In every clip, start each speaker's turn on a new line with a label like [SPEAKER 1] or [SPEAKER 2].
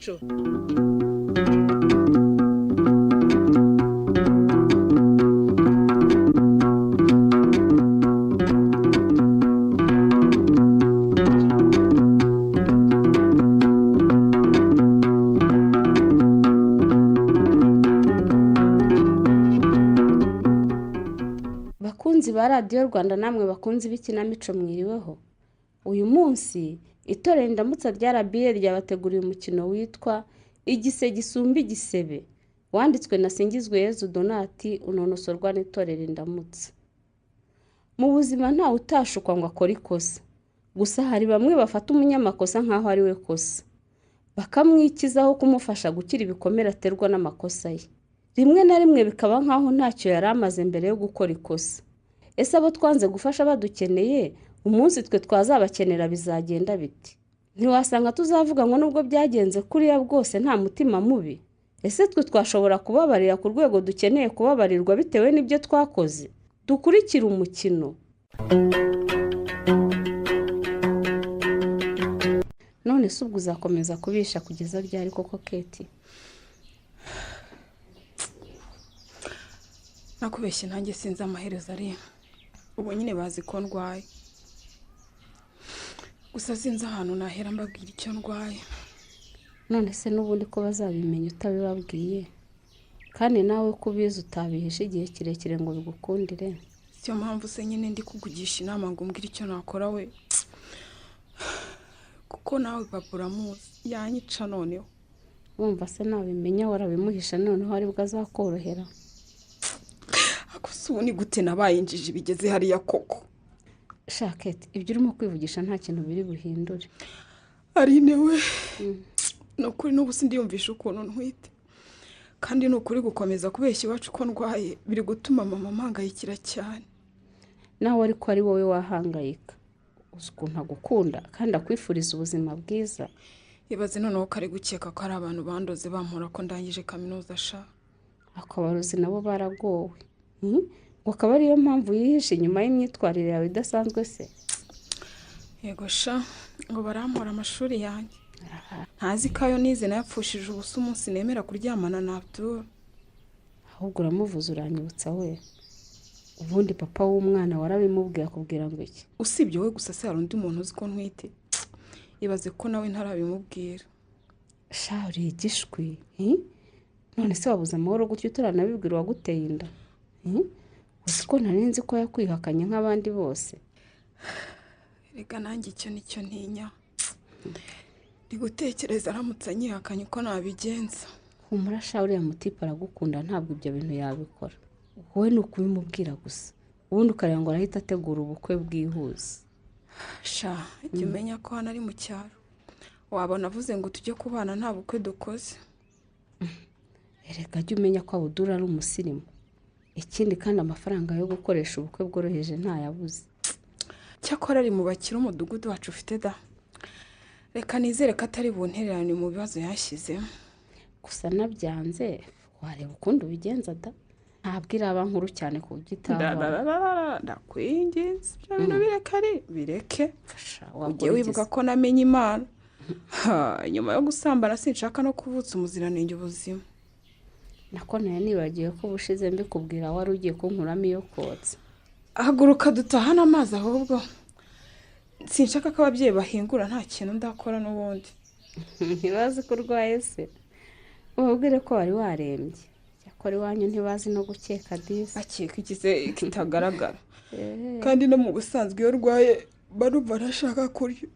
[SPEAKER 1] Ikinamico.
[SPEAKER 2] Bakunzi ba Radiyo Rwanda, namwe bakunzi b'ikinamico, mwiriweho. Uyu munsi Itorero Indamutsa rya RBA ryabateguriye umukino witwa Igise gisumba igisebe, wanditswe na Singizweyezu Donati, unonosorwa n'Itorero Indamutsa. Mu buzima ntawe utashukwa ngo akore ikosa, gusa hari bamwe bafata umunyamakosa nk'aho ari we kosa, bakamwikizaho kumufasha gukira ibikomere aterwa n'amakosa ye. Rimwe na rimwe bikaba nk'aho ntacyo yari amaze mbere yo gukora ikosa. Ese abo twanze gufasha badukeneye, umunsi twe twazabakenera bizagenda biti? Ntiwasanga tuzavuga ngo nubwo byagenze kuriya bwose nta mutima mubi? Ese twe twashobora kubabarira ku rwego dukeneye kubabarirwa bitewe n'ibyo twakoze? Dukurikire umukino. None se ubwo uzakomeza kubisha kugeza ryari koko, Keti?
[SPEAKER 3] Nakubeshye, nanjye sinzi amaherezo ari. Ubu nyine bazi ko ndwaye, gusa sinzi ahantu nahera mbabwira icyo ndwaye.
[SPEAKER 2] None se n'ubundi ko bazabimenya utabibabwiye, kandi nawe ko ubizi utabihisha igihe kirekire ngo bigukundire?
[SPEAKER 3] Siyo mpamvu se nyine ndi kukugisha inama ngo umbwire icyo nakora we, kuko nawe papa uramuzi, yanyica noneho.
[SPEAKER 2] Wumva se nabimenya warabimuhisha, noneho aribwo azakorohera?
[SPEAKER 3] Ako se ubu ni gute nabaye injiji bigeze hariya koko?
[SPEAKER 2] Shaketi, ibyo urimo kwivugisha nta kintu biri buhindure.
[SPEAKER 3] Aline we, ni ukuri n'ubu sindiyumvisha ukuntu ntwite, kandi ni ukuri gukomeza kubeshya iwacu ko ndwaye biri gutuma mama ampangayikira cyane.
[SPEAKER 2] Nawe ariko ari wowe wahangayika, uzi ukuntu agukunda kandi akwifuriza ubuzima bwiza.
[SPEAKER 3] Ibaze noneho ko ari gukeka ko ari abantu bandoze bampora ko ndangije kaminuza sha.
[SPEAKER 2] Akabarozi nabo baragowe. Ngo akaba ariyo mpamvu yihishe inyuma y'imyitwarire yawe idasanzwe se?
[SPEAKER 3] Yego sha, ngo barampora amashuri yanjye, ntazi ko ayo nize nayapfushije ubusa umunsi nemera kuryamana na Abdul.
[SPEAKER 2] Ahubwo uramuvuza uranyibutsa we. Ubundi papa w'umwana warabimubwiye akubwira ngo iki?
[SPEAKER 3] Usibye wowe gusa se hari undi muntu uzi ko ntwite? Ibaze ko nawe ntarabimubwira.
[SPEAKER 2] Sha, uri igishwi. None se wabuze amahoro gutyo utaranabibwira uwaguteye inda? Uzi ko nari nzi ko yakwihakanye nk'abandi bose.
[SPEAKER 3] Reka nanjye icyo nicyo ntinya, ndi gutekereza aramutse anyihakanye uko nabigenza.
[SPEAKER 2] Humura sha, uriya mutipe aragukunda, ntabwo ibyo bintu yabikora. Wowe ni ukubimubwira gusa, ubundi ukareba ngo arahita ategura ubukwe bwihuse.
[SPEAKER 3] Sha, jya umenya ko hano ari mu cyaro, wabona avuze ngo tujye kubana nta bukwe dukoze.
[SPEAKER 2] Erega jya umenya ko Abuduru ari umusirimu. Ikindi kandi amafaranga yo gukoresha ubukwe bworoheje ntayabuze.
[SPEAKER 3] Cyakora ari mu bakire umudugudu wacu ufite da. Reka nizere ko atari buntererane mu bibazo yashyizemo.
[SPEAKER 2] Gusa nabyanze wareba ukundi ubigenza da, ntabwo iraba nkuru cyane ku buryo itaba.
[SPEAKER 3] Ndakwinginze, ibyo bintu bireke, ari bireke.
[SPEAKER 2] Fasha,
[SPEAKER 3] ujye wibuka ko namenye Imana. Ha, nyuma yo gusambana sinshaka no kuvutsa umuziranenge ubuzima.
[SPEAKER 2] Nako nayo nibagiwe ko ubushize mbikubwira wari ugiye kunkuramo iyo kotsa.
[SPEAKER 3] Haguruka dutahane amazi ahubwo, sinshaka ko ababyeyi bahingura nta kintu ndakora n'ubundi.
[SPEAKER 2] Ntibazi ko urwaye se? Ubabwire ko wari warembye. Cyakora iwanyu ntibazi no gukeka disi.
[SPEAKER 3] Akeka ikize kitagaragara. Kandi no mu busanzwe iyo urwaye barumva arashaka kurya.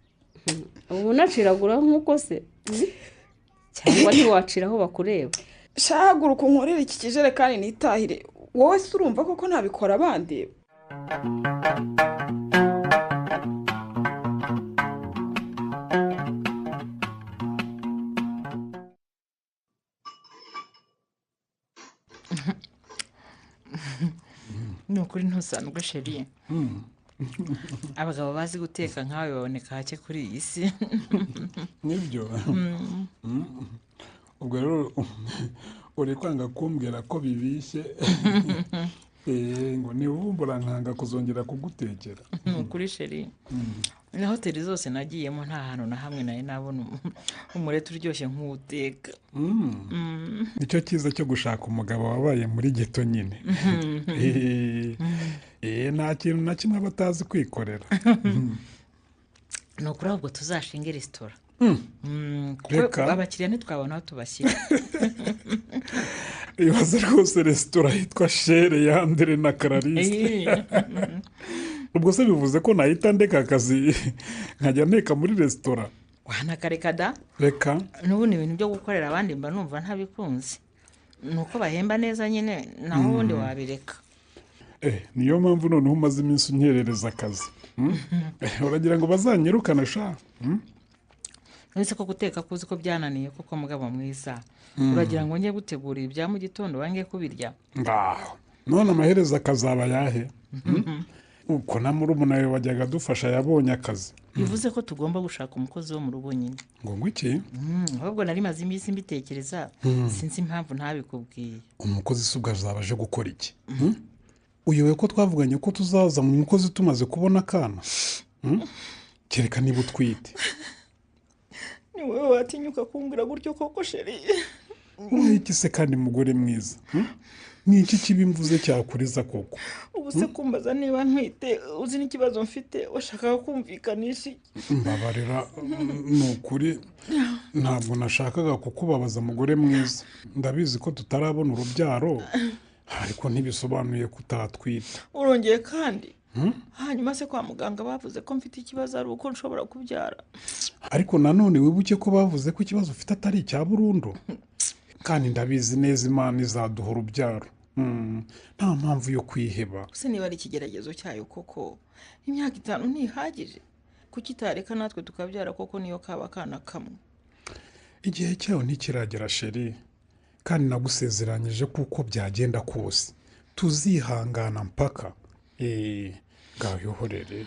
[SPEAKER 2] Ubu unaciragura nk'uko se? Cyangwa ntiwacira aho bakureba?
[SPEAKER 3] Shahaguruka unkorere iki kijerekani nitahire. Wowe se urumva koko ntabikora bandeba?
[SPEAKER 4] Ni ukuri ntusanzwe chérie. Abagabo bazi guteka nkawe baboneka hake kuri iyi si.
[SPEAKER 5] Nibyo. Ubwo rero uri kwanga kumbwira ko bibishye. Ngo niwumbura nkanga kuzongera kugutekera.
[SPEAKER 4] Ni ukuri sheri, na hoteli zose nagiyemo nta hantu na hamwe nari nabona umureti uryoshye nk'uwuteka.
[SPEAKER 5] Nicyo cyiza cyo gushaka umugabo wabaye muri geto nyine. Nta kintu na kimwe aba atazi kwikorera.
[SPEAKER 4] Ni ukuri ahubwo tuzashinge resitora, kuko abakiriya ntitwabona aho tubashyira.
[SPEAKER 5] Ibaze rwose resitora yitwa Shere ya Andere na Clarisse. Ubwo se bivuze ko nahita ndeka akazi nkajya nteka muri resitora?
[SPEAKER 4] Wanakareka da.
[SPEAKER 5] Reka.
[SPEAKER 4] N'ubundi ibintu byo gukorera abandi mba numva ntabikunze, ni uko bahemba neza nyine, naho ubundi wabireka.
[SPEAKER 5] Niyo mpamvu noneho umaze iminsi unyerereza akazi. Uragira ngo bazanyirukane sha?
[SPEAKER 4] Uretse ko guteka kuzi ko byananiye koko mugabo mwiza, uragira ngo njye gutegura ibya mu gitondo wange kubirya?
[SPEAKER 5] Ngaho none amaherezo akazaba yahe? Uko na murumuna we wajyaga adufasha yabonye akazi.
[SPEAKER 4] Bivuze ko tugomba gushaka umukozi wo mu rugo nyine.
[SPEAKER 5] Ngo ngwiki?
[SPEAKER 4] Ahubwo nari maze iminsi mbitekereza, sinzi impamvu ntabikubwiye.
[SPEAKER 5] Umukozi se ubwo azaba aje gukora iki? Uyobewe ko twavuganye ko tuzaza mu mukozi tumaze kubona akana? Kereka niba utwite.
[SPEAKER 4] Ni wowe watinyuka kumbwira gutyo koko sheri?
[SPEAKER 5] Iki se kandi mugore mwiza? Ni iki kibi mvuze cyakuriza koko?
[SPEAKER 4] Ubu se kumbaza niba ntwite uzi n'ikibazo mfite, washakaga kumvikanisha iki?
[SPEAKER 5] Mbabarira, ni ukuri ntabwo nashakaga kukubabaza mugore mwiza. Ndabizi ko tutarabona urubyaro, ariko ntibisobanuye kutatwita.
[SPEAKER 4] Urongeye kandi? Hanyuma se kwa muganga bavuze ko mfite ikibazo ari uko nshobora kubyara.
[SPEAKER 5] Ariko nanone wibuke ko bavuze ko ikibazo ufite atari icya burundu. Kandi ndabizi neza Imana izaduha urubyaro. Nta mpamvu yo kwiheba.
[SPEAKER 4] Se niba ari ikigeragezo cyayo koko, imyaka 5 ntihagije. Kuki itareka natwe tukabyara koko niyo kaba akana kamwe?
[SPEAKER 5] Igihe cyayo ntikiragera sheri, kandi nagusezeranyije kuko byagenda kose tuzihangana mpaka. Ngaho ihorere,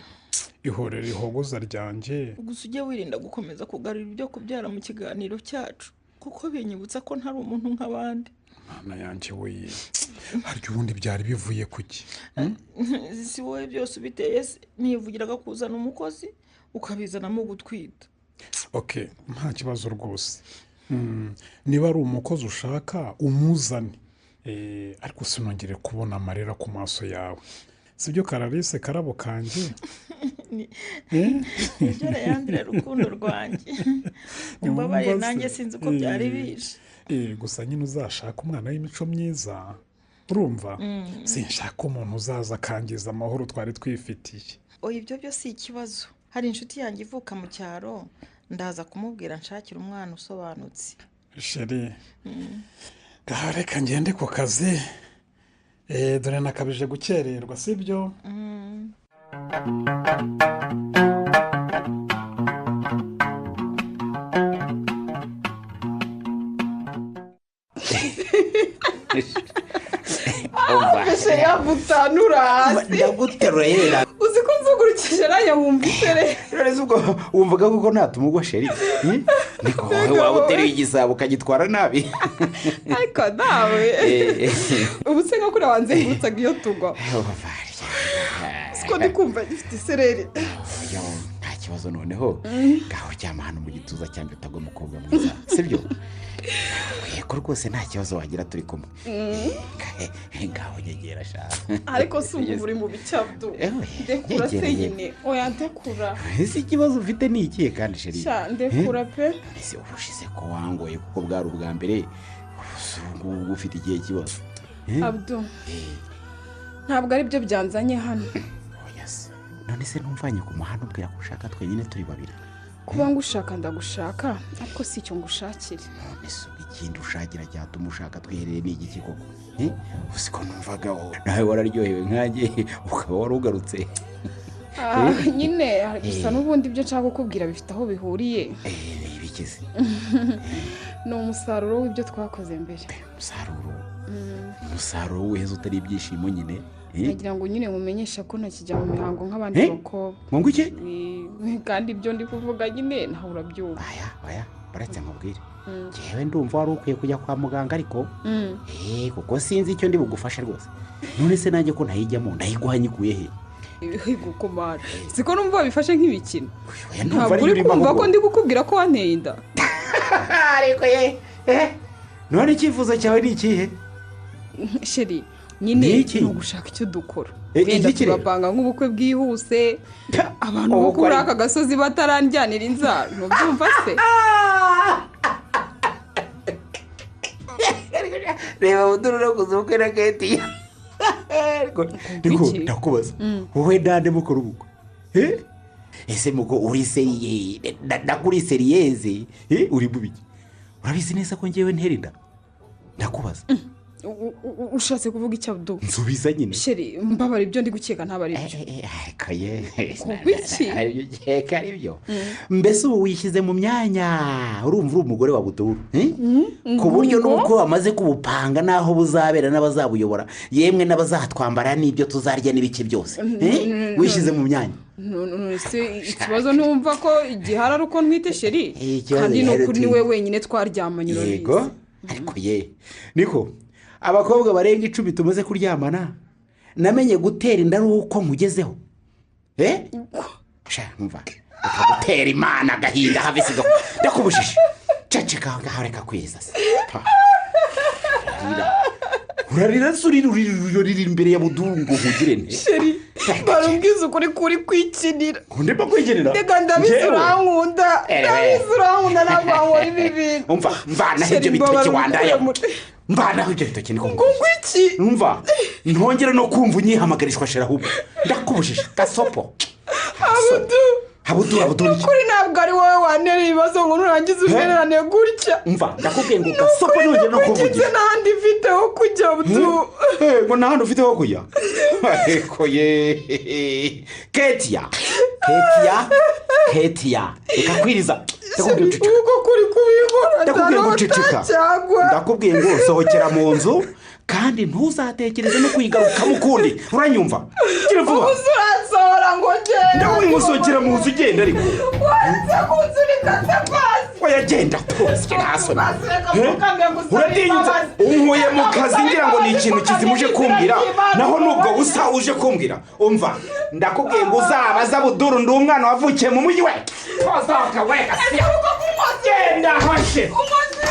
[SPEAKER 5] ihorere ihogoza ryanjye.
[SPEAKER 4] Gusa ujye wirinda gukomeza kugarura ibyo kubyara mu kiganiro cyacu, kuko binyibutsa ko ntari umuntu nk'abandi.
[SPEAKER 5] Mana yanjye we, harya ubundi byari bivuye kuki?
[SPEAKER 4] Si wowe byose ubiteye se? Nivugiraga kuzana umukozi ukabizanamo gutwita.
[SPEAKER 5] Okay, nta kibazo rwose. Niba ari umukozi ushaka umuzane, ariko sinongere kubona amarira ku maso yawe. Sibyo Clarisse karabo kanjye?
[SPEAKER 4] Nibyo Leandre rukundo rwanjye. Umbabarire nanjye sinzi uko byari bije.
[SPEAKER 5] Gusa nyine uzashaka umwana w'imico myiza, urumva? Sinshaka umuntu uzaza akangiza amahoro twari twifitiye.
[SPEAKER 4] Oya, ibyo byo si ikibazo. Hari inshuti yanjye ivuka mu cyaro, ndaza kumubwira nshakira umwana usobanutse.
[SPEAKER 5] Sheri, ngaho reka ngende ku kazi. Dore nakabije gukererwa, sibyo?
[SPEAKER 3] Mbese yabutanura hasi.
[SPEAKER 1] Ndaguterura yera.
[SPEAKER 3] Uzi ko nzugurukije nayo wumva isereri.
[SPEAKER 1] None se ubwo wumvaga kuko natuma ugwa sheri? Niko wowe waba uteruye igisabo ukagitwara nabi.
[SPEAKER 3] Ariko nawe ubu se nka kuriya wanzengurutsaga iyo tugwa. Siko ndi kumva gifite isereri.
[SPEAKER 1] Nta kibazo noneho. Ngaho ryama hano mu gituza cyanjye utagwa mukobwa mwiza, sibyo? Yego rwose nta kibazo wagira turi kumwe. Ngaho nyegera sha.
[SPEAKER 3] Ariko si ubu uri mu bicyabdu. Ndekura se nyine. Oya ndekura.
[SPEAKER 1] Ese ikibazo ufite ni ikihe kandi sheri?
[SPEAKER 3] Sha ndekura pe.
[SPEAKER 1] Ese ubushize ko wangoye kuko bwari ubwa mbere, ubu ufite ikihe kibazo?
[SPEAKER 3] Abdu, ntabwo ari byo byanzanye hano.
[SPEAKER 1] Oya se. None se ntumvanye ku muhanda ubwira ko ushaka twenyine turi babiri?
[SPEAKER 3] Kuba ngushaka ndagushaka, ariko si icyo ngushakira.
[SPEAKER 1] None se ikindi ushakira cyatuma ushaka twiherere ni igiki koko? Uzi ko numvaga nawe wararyohewe nkanjye ukaba warugarutse.
[SPEAKER 3] Nyine gusa n'ubundi ibyo nshaka kukubwira bifite aho bihuriye.
[SPEAKER 1] Bikize.
[SPEAKER 3] Ni umusaruro w'ibyo twakoze mbere.
[SPEAKER 1] Umusaruro? Umusaruro w'ejo utari ibyishimo nyine.
[SPEAKER 3] Nagira ngo nyine mumenyeshe ko ntakijya mu mihango nk'abandi bakobwa.
[SPEAKER 1] Ngo iki?
[SPEAKER 3] Kandi ibyo ndi kuvuga nyine ntawe urabyumva.
[SPEAKER 1] Aya, aya. Baretse nkubwire, njyewe ndumva wari ukwiye kujya kwa muganga ariko kuko sinzi icyo ndi bugufashe rwose. None se nanjye ko ntayijyamo ndayiguha nyikuye he?
[SPEAKER 3] Gukomara siko numva babifashe nk'imikino. Ntabwo uri kumva ko ndi kukubwira ko wanteye inda.
[SPEAKER 1] Ariko ye, none icyifuzo cyawe ni ikihe?
[SPEAKER 3] Sheri nyine ni ugushaka icyo dukora. Wenda tugapanga nk'ubukwe bwihuse, abantu bo kuri aka gasozi batarandyanira inzara, ntubyumva se?
[SPEAKER 1] Reba buduru urakoze ubukwe na Ketiya. Niko ndakubaza, wowe nande mukora ubukwe? Ese muko uri seriye ndakuri seriyeze uri bubiki? Urabizi neza ko ngewe ntera inda? Ndakubaza.
[SPEAKER 3] Ushatse kuvuga icyo Abdu?
[SPEAKER 1] Nsubiza nyine.
[SPEAKER 3] Sheri mbabara ibyo ndi gukeka ntabwo ari byo.
[SPEAKER 1] Kaye. Ari byo ari byo. Mbese ubu wishyize mu myanya urumva uri umugore wa Buduru, ku buryo nuko amaze kubupanga naho buzabera n'abazabuyobora, yemwe n'abazatwambara n'ibyo tuzarya n'ibiki byose. Wishyize mu myanya.
[SPEAKER 3] None se ikibazo ntumva ko igihara ari uko ntwite sheri? Kandi nukuri ni we wenyine twaryamanye urabizi.
[SPEAKER 1] Yego. Ariko ye niko abakobwa barenga 10 tumaze kuryamana namenye gutera inda ari uko nkugezeho. Sha mva gutera Imana agahinda havisiga ndakubujije. Ceceka ngaho reka kweza se. Urarira surira urira imbere ya Buduru ngo nkugire nte.
[SPEAKER 3] Sheri barumbwiza ukuri kuri kwikinira.
[SPEAKER 1] Ndimo kwikinira.
[SPEAKER 3] Reka ndabizi urankunda. Ndabizi urankunda ntabwo wankora ibi bintu.
[SPEAKER 1] Umva mvanaho ibyo bitoki wandaya. Mvanaho ibyo bitoki niko.
[SPEAKER 3] Ngwiki.
[SPEAKER 1] Umva ntongere no kumva unyihamagarishwa shera ahubwo. Ndakubujije gasopo.
[SPEAKER 3] Abudu.
[SPEAKER 1] Abudu.
[SPEAKER 3] Ukuri ntabwo ari wowe wantera ibibazo ngo nurangize umererane gutya.
[SPEAKER 1] Umva ndakubwiye ngo gasopo ntongere no kumvugira.
[SPEAKER 3] N'ahandi mfite ho kujya Abudu.
[SPEAKER 1] Ngo n'ahandi ufite ho kujya. Ariko ye Ketiya. Ketiya. Reka kwiriza. Ndakubwiye uceceka. Ndakubwiye ngo uceceka. Ndakubwiye ngo sohokera mu nzu kandi ntuzatekereze no kuyigarukamo ukundi. Uranyumva? Gira vuba.
[SPEAKER 3] Uzasohora ngo ngende.
[SPEAKER 1] Ndakubwiye ngo sohokera mu nzu ugenda ariko.
[SPEAKER 3] Wanze kunsunika se.
[SPEAKER 1] Oya genda rwose nta soni. Uratinyutse unkuye mu kazi ngira ngo ni ikintu kizima uje kumbwira, naho nubwo busa uje kumbwira. Umva ndakubwiye ngo uzabaza Buduru ndi umwana wavukiye mu mujyi we. Tozoka we gasiya. Genda hashe.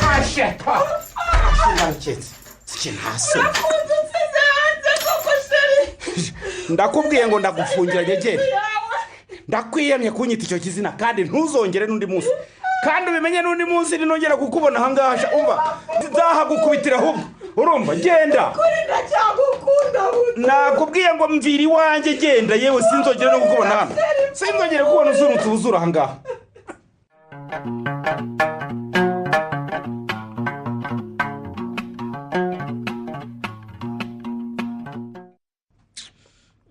[SPEAKER 1] Hashe. Ndakubwiye ngo ndagufungira nyegere. Ndakwiyamye kunyita icyo kizina kandi ntuzongere n'undi munsi. Kandi ubimenye n'undi munsi ninongera kukubona ahangaha umva nzahagukubitira ahubwo. Urumva genda. Nakubwiye ngo mvira iwanjye genda yewe sinzongere no kukubona hano. Sinzongere kubona uzurutse ubuzura ahangaha.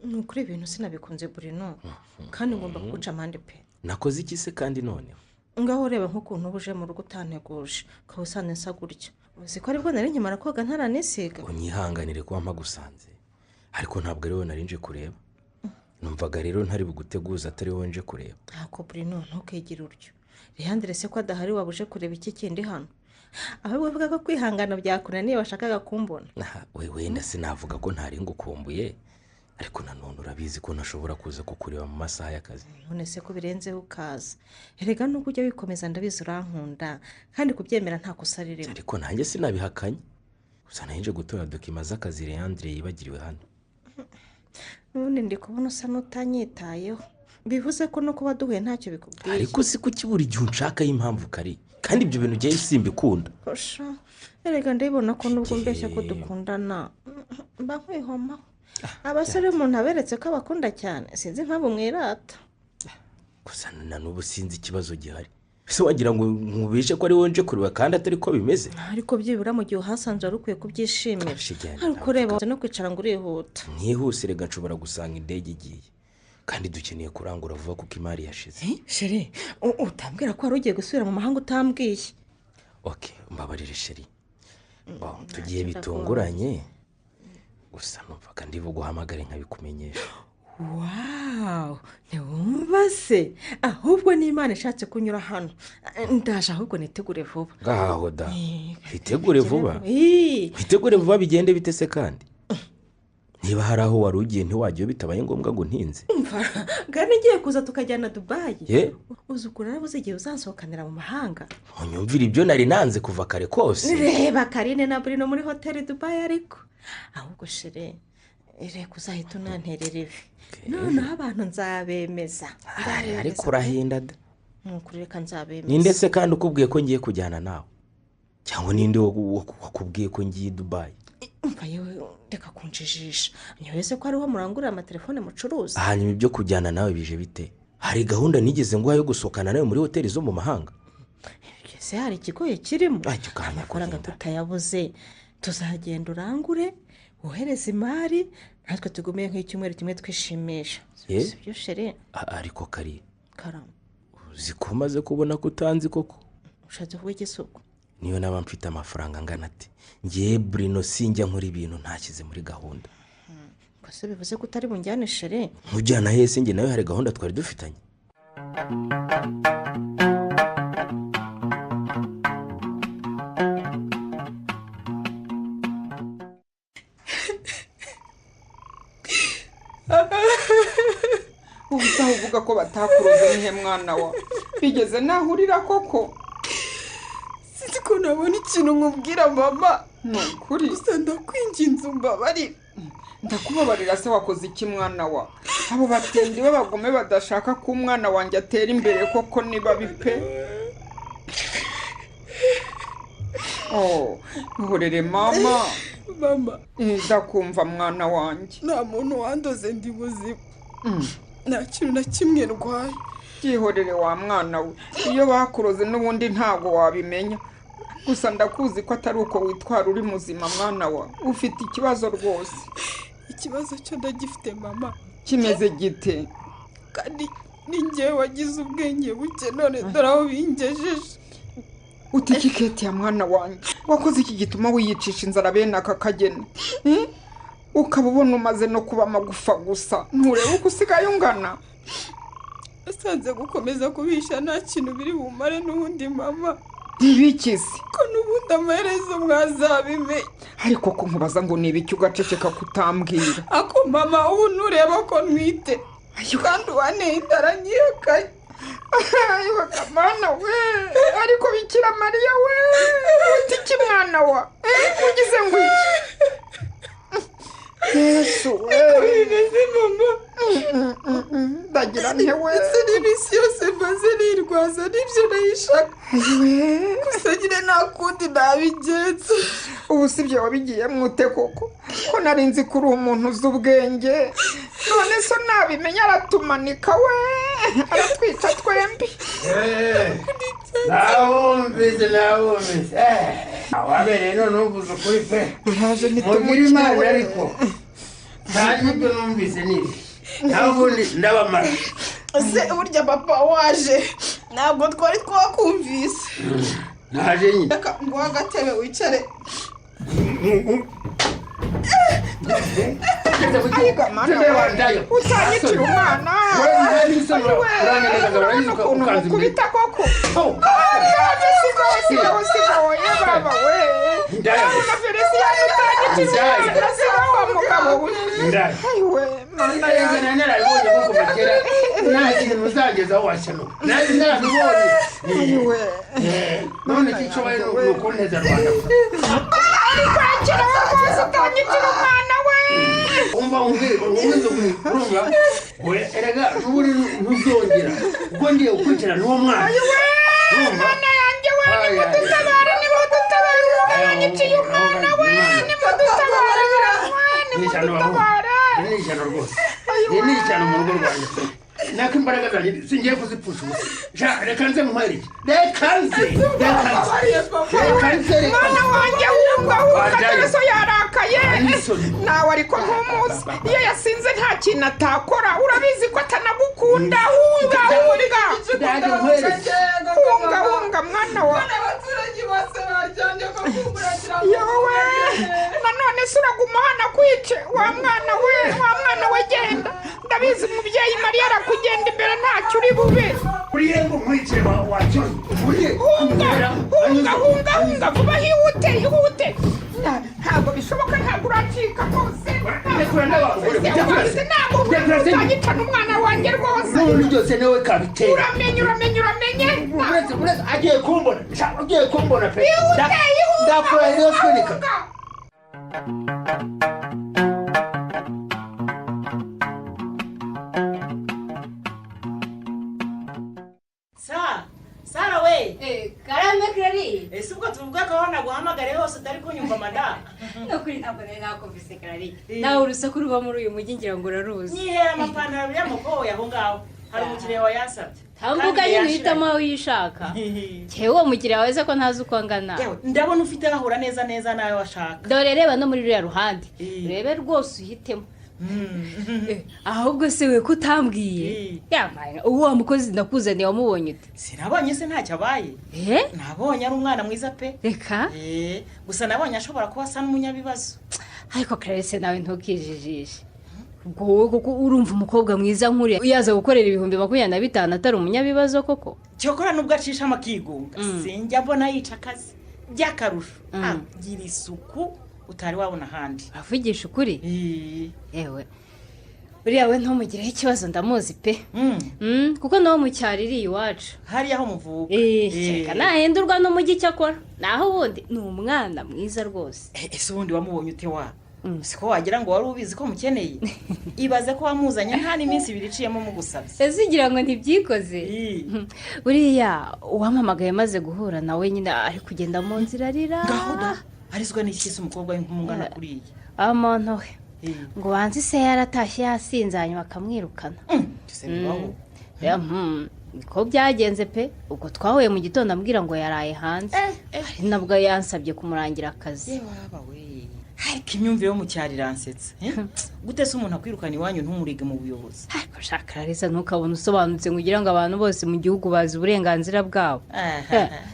[SPEAKER 6] Nukuri ibintu sinabikunze Bruno kandi ngomba kuguca amande pe.
[SPEAKER 7] Nakoze iki se kandi noneho?
[SPEAKER 6] Ngaho ureba nk'ukuntu ubuje mu rugo utanteguje ukaba usanze nsa gutya. Uzi ko aribwo nari nkimara koga ntaranisiga.
[SPEAKER 7] Unyihanganire kuba mpagusanze ariko ntabwo ari wowe nari nje kureba. Numvaga rero ntari buguteguza atari wowe nje kureba.
[SPEAKER 6] Ntako Bruno ntukegire uryo. Leandre se ko adahari wabuje kureba iki kindi hano? Ahubwo uvuga ko kwihangana byakunaniye washakaga kumbona.
[SPEAKER 7] We wenda sinavuga ko ntari ngukumbuye ariko nanone urabizi ko ntashobora kuza kukureba mu masaha y'akazi.
[SPEAKER 6] None se ko birenzeho ukaza. Erega nubwo ujya wikomeza ndabizi urankunda kandi kubyemera nta kosa ririmo.
[SPEAKER 7] Ariko nanjye sinabihakanye. Gusa nanje gutora dokima z'akazi Leandre yibagiriwe hano.
[SPEAKER 6] Nubundi ndi kubona usa n'utanyitayeho. Bivuze ko no kuba duhuye ntacyo bikubwiye.
[SPEAKER 7] Ariko si kuki buri gihe unshaka y'impamvu kari. Kandi ibyo bintu ugiye simbikunda.
[SPEAKER 6] Osha. Erega ndabibona ko nubwo mbeshya ko dukundana mba nkwihomaho. Abasore umuntu aberetse ko abakunda cyane sinzi impamvu mwirata.
[SPEAKER 7] Gusa na n'ubu sinzi ikibazo gihari. Ese wagira ngo nkubishe ko ari wowe nje kureba kandi atari ko bimeze?
[SPEAKER 6] Ariko byibura mu gihe uhasanze wari ukwiye kubyishimira. Ariko reba no kwicara ngo urihuta.
[SPEAKER 7] Ntihuse rega nshobora gusanga indege igiye. Kandi dukeneye kurangura vuba kuko imari yashize.
[SPEAKER 6] Sheri, utambwira ko wari ugiye gusubira mu mahanga utambwiye.
[SPEAKER 7] Okay, mbabarire sheri. Bon, tugiye bitunguranye. Gusa numvaga ndi buguhamagare nkabikumenyesha.
[SPEAKER 6] Wow, ntiwumva se? Ahubwo n'Imana ishatse kunyura hano. Ndaje ahubwo nitegure vuba.
[SPEAKER 7] Ngaho da. Itegure vuba. Itegure vuba bigende bite se kandi? Niba hari aho wari ugiye ntiwajyayo bitabaye ngombwa ngo ntinze.
[SPEAKER 6] Umva, ngane ngiye kuza tukajyana Dubai. Uzi ukuntu narabuze igihe uzansohokanira mu mahanga.
[SPEAKER 7] Unyumvira ibyo nari nanze kuva kare kose.
[SPEAKER 6] Reba Karine na Bruno muri hoteli Dubai ariko. Ahubwo shere, reka uzahita unanterera ivi. Noneho abantu nzabemeza.
[SPEAKER 7] Ariko urahinda da.
[SPEAKER 6] Nukuri reka nzabemeza.
[SPEAKER 7] Ninde se kandi ukubwiye ko ngiye kujyana nawe? Cyangwa ninde wakubwiye ko ngiye Dubai?
[SPEAKER 6] Umva yewe, reka kunjijisha. Ntiwese ko ariho murangurira amatelefone mucuruza.
[SPEAKER 7] Hanyuma ibyo kujyana nawe bije bite? Hari gahunda nigeze nguha yo gusohokana nawe muri hoteli zo mu mahanga?
[SPEAKER 6] Ese hari ikigoye kirimo? Amafaranga tutayabuze, tuzagenda urangure, wohereze imari, natwe tugume nk'icyumweru kimwe twishimisha. Sibyo shere?
[SPEAKER 7] Ariko kari. Karama. Uzi ko umaze kubona ko utanzi koko?
[SPEAKER 6] Ushatse kuvuga iki suko?
[SPEAKER 7] Niyo naba mfite amafaranga angana ati ngiye Bruno sinjya nkora ibintu ntashyize muri gahunda.
[SPEAKER 6] Kose bivuze ko utari bunjyane shere?
[SPEAKER 7] Nkujyana hese njye nawe hari gahunda twari dufitanye.
[SPEAKER 3] Ubu uvuga ko batakuroze nihe mwana wa bigeze nahurira koko? Sinzi ko nabona ikintu nkubwira mama. Ni ukuri gusa ndakwinginze umbabarire. Ndakubabarira se wakoze iki mwana wa? Abo batindi b'abagome badashaka ko umwana wanjye atera imbere koko niba bipe. Oh, ihorere mama. Mama, ndakumva mwana wanjye. Nta muntu wandoze ndi muzima. Nta kintu na kimwe ndwaye. Byihorere wa mwana we, iyo bakuroze n'ubundi ntabwo wabimenya. Gusa ndakuzi ko atari uko witwara uri muzima mwana wa. Ufite ikibazo rwose. Ikibazo cyo ndagifite mama. Kimeze gite? Kandi ni njyewe wagize ubwenge buke none dore aho bingejeje. Uti kiketi ya mwana wanjye, wakoze iki gituma wiyicisha inzara bene aka kageni? Ukaba ubona umaze no kuba amagufa gusa, nturebe uko usigaye ungana. Asanze gukomeza kubisha nta kintu biri bumare n'ubundi mama. Ntibikize ko n'ubundi amaherezo mwazabimenya. Ariko ko nkubaza ngo nibiki ugaceceka kutambwira? Ako mama ubu ntureba ko ntwite kandi uwaneye inzara nyihakanye. Ayiwa kamana we, ariko Bikira Mariya we, uti iki mwana wa? Ugize ngo iki? Yesu we, bimeze mama. Ndagira nte we? Ese n'imisi yose maze nirwaza n'ibyo nayishaka. Gusa nyine nta kundi nabigenza. Ubu si byo wabigiyemo ute koko? Ko nari nzi ko uri umuntu uzi ubwenge. None so nabimenya aratumanika we, aratwica twembi.
[SPEAKER 8] Nawumvise. Awabereye none uvuze ukuri pe.
[SPEAKER 3] Uraje ntitumukire
[SPEAKER 8] ariko. Nta n'ibyo numvise nibi. Naho ubundi ndabamara.
[SPEAKER 3] Ese burya papa waje ntabwo twari twakumvise.
[SPEAKER 8] Naje nyine.
[SPEAKER 3] Reka nguhe agatebe wicare. Utanyicira umwana. Ukuntu mukubita koko. Sigaho sigaho ye baba we. Ndabona Felicien utanyicira umwana sigaho wa mugabo we. Ayiwe mana yanjye.
[SPEAKER 8] Narabibonye ko kuva kera nta kintu muzagezaho washanuka. Narabibonye.
[SPEAKER 3] Ayiwe.
[SPEAKER 8] None icyo nshoboye ni ukunteza Rwanda.
[SPEAKER 3] Ariko akira rwose utanyicira umwana we.
[SPEAKER 8] Umva urumva we erega n'ubundi ntuzongera kuko ngiye gukurikirana n'uwo mwana.
[SPEAKER 3] Ayiwe mwana yanjye we, nimudutabare nimudutabare umugabo yanyiciye umwana we, nimudutabare nimudutabare.
[SPEAKER 8] Ni ishyano rwose, ni ishyano mu rugo rwanjye pe. Nako imbaraga zanjye singiye kuzipfusha ubusa. Reka nze nkwereke, reka nze, reka nze.
[SPEAKER 3] Mwana wanjye wumva wumva so yarakaye nawe ariko ntumuzi iyo yasinze nta kintu atakora. Urabizi ko atanagukunda. Hunga hunga hunga hunga mwana wa. Yewe nanone se uraguma hano akwice wa mwana we, wa mwana we genda. Ndabizi umubyeyi Mariya arakugenda imbere, ntacyo uri bube.
[SPEAKER 8] Uriye ngo nkwice wacyoye uriye.
[SPEAKER 3] Hunga, hunga, hunga, hunga vuba, hihute, hihute. Ntabwo bishoboka, ntabwo uracika rwose.
[SPEAKER 8] Ndekura n'abagore, ndekura se.
[SPEAKER 3] Ntabwo
[SPEAKER 8] Ndekura se.
[SPEAKER 3] utanyicana umwana wanjye rwose.
[SPEAKER 8] N'ubundi byose niwe kabitera.
[SPEAKER 3] Uramenye, uramenye, uramenye.
[SPEAKER 8] Uretse, uretse, agiye kumbona. Sha, agiye kumbona pe.
[SPEAKER 3] Ihute, ihute.
[SPEAKER 8] Ndakurahira iyo twinika.
[SPEAKER 3] Hunga.
[SPEAKER 4] Sa Sara we!
[SPEAKER 9] Karame Clary.
[SPEAKER 4] Ese ubwo tuvuga ko aho naguhamagare hose utari kunyumva, madamu?
[SPEAKER 9] Ni ukuri ntabwo nari nakumvise, Clary. Nawe urusaku ruba muri uyu mujyi ngira ngo uraruzi.
[SPEAKER 4] Nyihera amapantaro y'amakoboyi aho ngaho, hari umukiriya wayansabye.
[SPEAKER 9] Tambuka.
[SPEAKER 4] Kandi
[SPEAKER 9] Nyine
[SPEAKER 4] yashiranye.
[SPEAKER 9] uhitamo aho uyishaka. Cyewe uwo mukiriya wawe se ko ntazi uko angana?
[SPEAKER 4] Yewe, ndabona ufite ahura neza neza nawe washaka.
[SPEAKER 9] Dore reba no muri ruriya ruhande, urebe rwose uhitemo. Ahubwo se we ko utambwiye? Yamaye, uwo wa mukozi ndakuzaniye wamubonye ute?
[SPEAKER 4] Sinabonye se ntacyo abaye?
[SPEAKER 9] Eh?
[SPEAKER 4] Nabonye ari umwana mwiza pe.
[SPEAKER 9] Reka.
[SPEAKER 4] Gusa nabonye ashobora kuba asa n'umunyabibazo.
[SPEAKER 9] Ariko Clarisse, nawe ntukijijishe. Ubwo wowe kuko urumva umukobwa mwiza nk'uriya yaza gukorera 25,000 atari umunyabibazo koko?
[SPEAKER 4] Cyokora nubwo acishamo akigunga, sinjya mbona yica akazi. By'akarusho agira isuku utari wabona ahandi.
[SPEAKER 9] Avugisha ukuri, yewe, uriya we ntumugireho ikibazo, ndamuzi pe. Kuko nawe mu cyaro iri iwacu.
[SPEAKER 4] Hariya aho muvuka?
[SPEAKER 9] Kereka nahindurwa n'umujyi icyo akora, naho ubundi ni umwana mwiza rwose.
[SPEAKER 4] Ese ubundi wamubonye ute wa? Siko wagira ngo wari ubizi ko mukeneye? Ibaze ko wamuzanye nta n'iminsi 2 iciyemo mugusabye.
[SPEAKER 9] Ese ugira ngo ntibyikoze? Buriya uwampamagaye maze guhura nawe nyine ari kugenda mu nzira arira.
[SPEAKER 4] Ngaho da! Arizwa n'iki se umukobwa w'inkumi ungana kuriya?
[SPEAKER 9] Amuntu we ngo banze ise yaratashye yasinze, hanyuma akamwirukana.
[SPEAKER 4] Ese bibaho?
[SPEAKER 9] Niko byagenze pe. Ubwo twahuye mu gitondo ambwira ngo yaraye hanze, ari nabwo yansabye kumurangira akazi.
[SPEAKER 4] Waba we, ariko imyumvire yo mu cyaro iransetsa, eh? Gute se umuntu akwirukana iwanyu ntumurige mu buyobozi?
[SPEAKER 9] Ariko shaka Clarisse, ntukabone usobanutse ngo ugire ngo abantu bose mu gihugu bazi uburenganzira bwabo.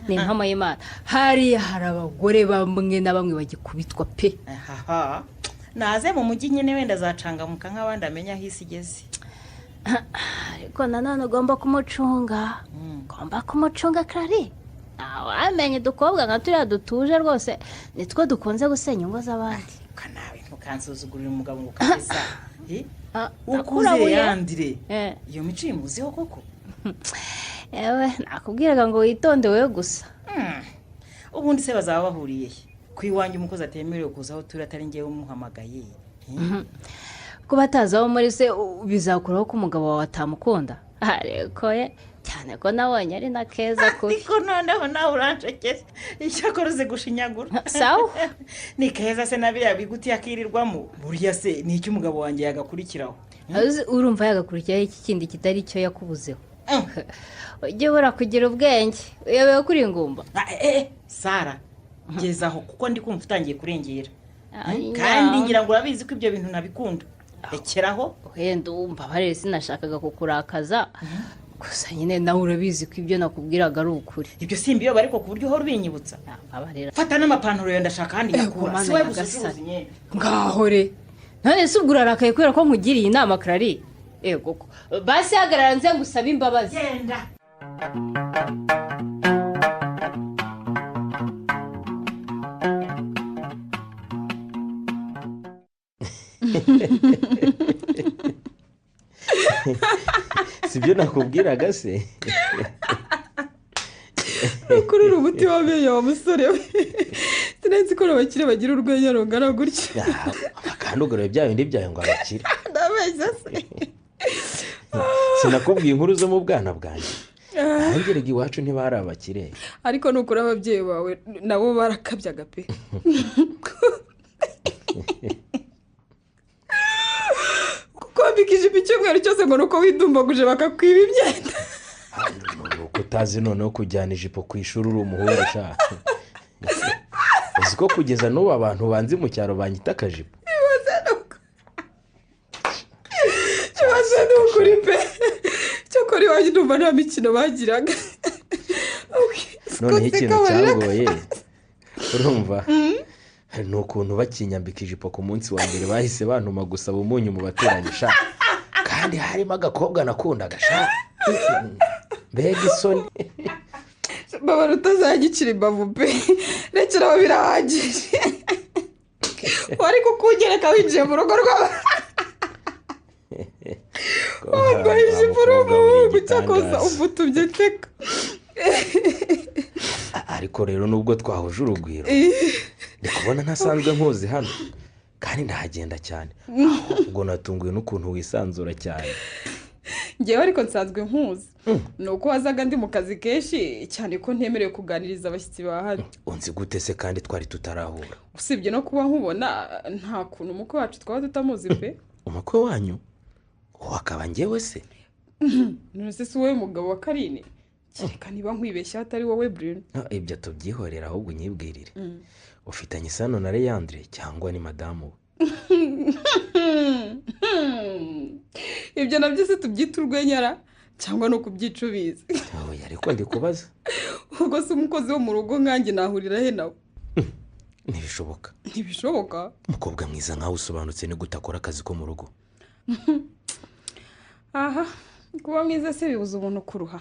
[SPEAKER 9] Ni impamo y'Imana, hariya hari abagore bamwe na bamwe bagikubitwa pe.
[SPEAKER 4] Ahaha, naze mu mujyi nyine wenda azacangamuka nk'abandi, amenya aho isi igeze.
[SPEAKER 9] Ariko nanone ugomba kumucunga, ugomba kumucunga, Clary. Ntawamenya, udukobwa nka turiya dutuje rwose nitwo dukunze gusenya ingo z'abandi.
[SPEAKER 4] Nawe ntukansuzugurire umugabo ngo kabisa. Ukuze.
[SPEAKER 9] Nakurabuye.
[SPEAKER 4] Yandire iyo mico imuziho koko?
[SPEAKER 9] Ewe, nakubwiraga ngo witonde wowe gusa.
[SPEAKER 4] Ubundi se bazaba bahuriye he ku iwanjye umukozi atemerewe kuza aho turi atari ngewe umuhamagaye?
[SPEAKER 9] Kuba atazi aho muri se bizakuraho ko umugabo wawe atamukunda? Ariko ye, cyane ko nabonye ari na keza kubi.
[SPEAKER 4] Ariko noneho nawe uranshekeze, icyakora uzi gushinyagura.
[SPEAKER 9] Sawa.
[SPEAKER 4] Ni keza se na biriya biguti yakirirwamo? Buriya se ni icyo umugabo wanjye yagakurikiraho?
[SPEAKER 9] Uzi, urumva yagakurikiraho iki kindi kitari icyo yakubuzeho? Ujye ubura kugira ubwenge, uyobewe kuri ingumba.
[SPEAKER 4] Sara, ngeze aho kuko ndi kumva utangiye kurengera.
[SPEAKER 9] Ay,
[SPEAKER 4] Kandi
[SPEAKER 9] nya.
[SPEAKER 4] ngira ngo urabizi ko ibyo bintu ntabikunda, rekeraho.
[SPEAKER 9] Wenda umbabarire, sinashakaga kukurakaza, gusa nyine nawe urabizi ko ibyo nakubwiraga ari ukuri.
[SPEAKER 4] Ibyo simbiyoba, ariko ku buryo uhora ubinyibutsa.
[SPEAKER 9] Mbabarira.
[SPEAKER 4] Fata n'amapantaro yawe, ndashaka ahandi nyakura.
[SPEAKER 9] Mana
[SPEAKER 4] Si wowe gusa
[SPEAKER 9] nyagasani.
[SPEAKER 4] ucuruza imyenda.
[SPEAKER 9] Ngaho re, none se ubwo urarakaye kubera ko nkugiriye inama, Clary? Yego ko basi hagarara nze ngusabe imbabazi.
[SPEAKER 4] Genda.
[SPEAKER 7] Si byo nakubwiraga se?
[SPEAKER 3] Kuri uru umuti w'amenyo wa musore we, sinzi ko abakire bagira urwenya rungana gutya.
[SPEAKER 7] Kandi ugarura bya bindi byawe ngo abakire.
[SPEAKER 3] Ndabeshya se?
[SPEAKER 7] Sinakubwiye inkuru zo mu bwana bwanjye? Nanjye rega iwacu ntibari abakire.
[SPEAKER 3] Ariko nukuri ababyeyi bawe nabo barakabyaga pe. Kukwambika ijipo icyumweru cyose ngo ni uko widumbaguje bakakwiba imyenda.
[SPEAKER 7] Ni uko utazi noneho kujyana ijipo ku ishuri uri umuhungu ushaka. Uzi ko kugeza n'ubu abantu banzi mu cyaro banyita akajipo?
[SPEAKER 3] Ikibazo ni ukuri pe, cyakora iwanjye ndumva nta mikino bagiraga.
[SPEAKER 7] Noneho ikintu cyangoye, urumva, ni ukuntu bakinyambika ijipo ku munsi wa mbere bahise bantuma gusaba umunyu mu baturanyi sha. Kandi harimo agakobwa nakundaga sha. Mbega isoni.
[SPEAKER 3] Baba rutazagicira imbavu pe. Rekera aho birahagije. Wari kukugereka winjiye mu rugo rwawe. Wambaye ijipo uri umuhungu cyakoza umutubye nseka.
[SPEAKER 7] Ariko rero nubwo twahuje urugwiro, ndi kubona ntasanzwe nkuzi hano kandi ndahagenda cyane. Ubwo natunguwe n'ukuntu wisanzura cyane.
[SPEAKER 3] Ngewe ariko nsanzwe nkuzi. Ni uko wazaga ndi mu kazi kenshi cyane ko ntemerewe kuganiriza abashyitsi ba hano.
[SPEAKER 7] Unzi gute se kandi twari tutarahura?
[SPEAKER 3] Usibye no kuba nkubona nta kuntu umukwe wacu twaba tutamuzi pe.
[SPEAKER 7] Umukwe wanyu? Wakaba ngewe se?
[SPEAKER 3] None se si wowe mugabo wa Karine? Kereka niba nkwibeshya atari wowe Bruno.
[SPEAKER 7] Ibyo tubyihorera ahubwo unyibwirire. Ufitanye isano na Leandre cyangwa ni madamu we?
[SPEAKER 3] Ibyo nabyo se tubyita urwenyara cyangwa no kubyicubiza?
[SPEAKER 7] Oya ariko ndi kubaza.
[SPEAKER 3] Ubwo se umukozi wo mu rugo nkanjye nahurira he nawe?
[SPEAKER 7] Ntibishoboka.
[SPEAKER 3] Ntibishoboka?
[SPEAKER 7] Umukobwa mwiza nkawe usobanutse ni gute akora akazi ko mu rugo?
[SPEAKER 3] Aha, kuba mwiza se bibuza umuntu kuruha.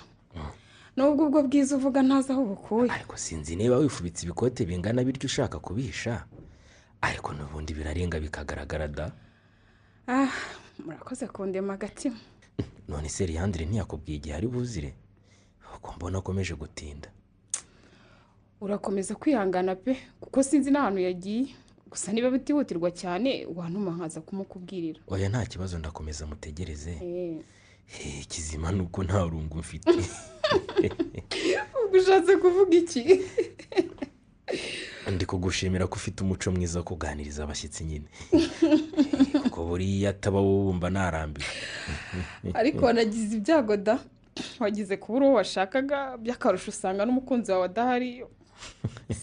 [SPEAKER 3] Nubwo ubwo bwiza uvuga ntazi aho bukuye.
[SPEAKER 7] Ariko sinzi niba wifubitse ibikote bingana bityo ushaka kubihisha. Ariko n'ubundi birarenga bikagaragara da.
[SPEAKER 3] Ah, murakoze kundema agatima.
[SPEAKER 7] None se Leandre ntiyakubwiye igihe ari buzire? Uko mbona akomeje gutinda.
[SPEAKER 3] Urakomeza kwihangana pe, kuko sinzi n'ahantu yagiye. Gusa niba bitihutirwa cyane wantuma nkaza kumukubwirira.
[SPEAKER 7] Oya nta kibazo ndakomeza mutegereze. Kizima nuko nta rungu mfite.
[SPEAKER 3] Ubwo ushatse kuvuga iki?
[SPEAKER 7] Ndi kugushimira ko ufite umuco mwiza wo kuganiriza abashyitsi nyine. Kuko buriya ataba wumva narambiwe.
[SPEAKER 3] Ariko wanagize ibyago da. Wagize kubura uwo washakaga by'akarusho usanga n'umukunzi wawe adahari.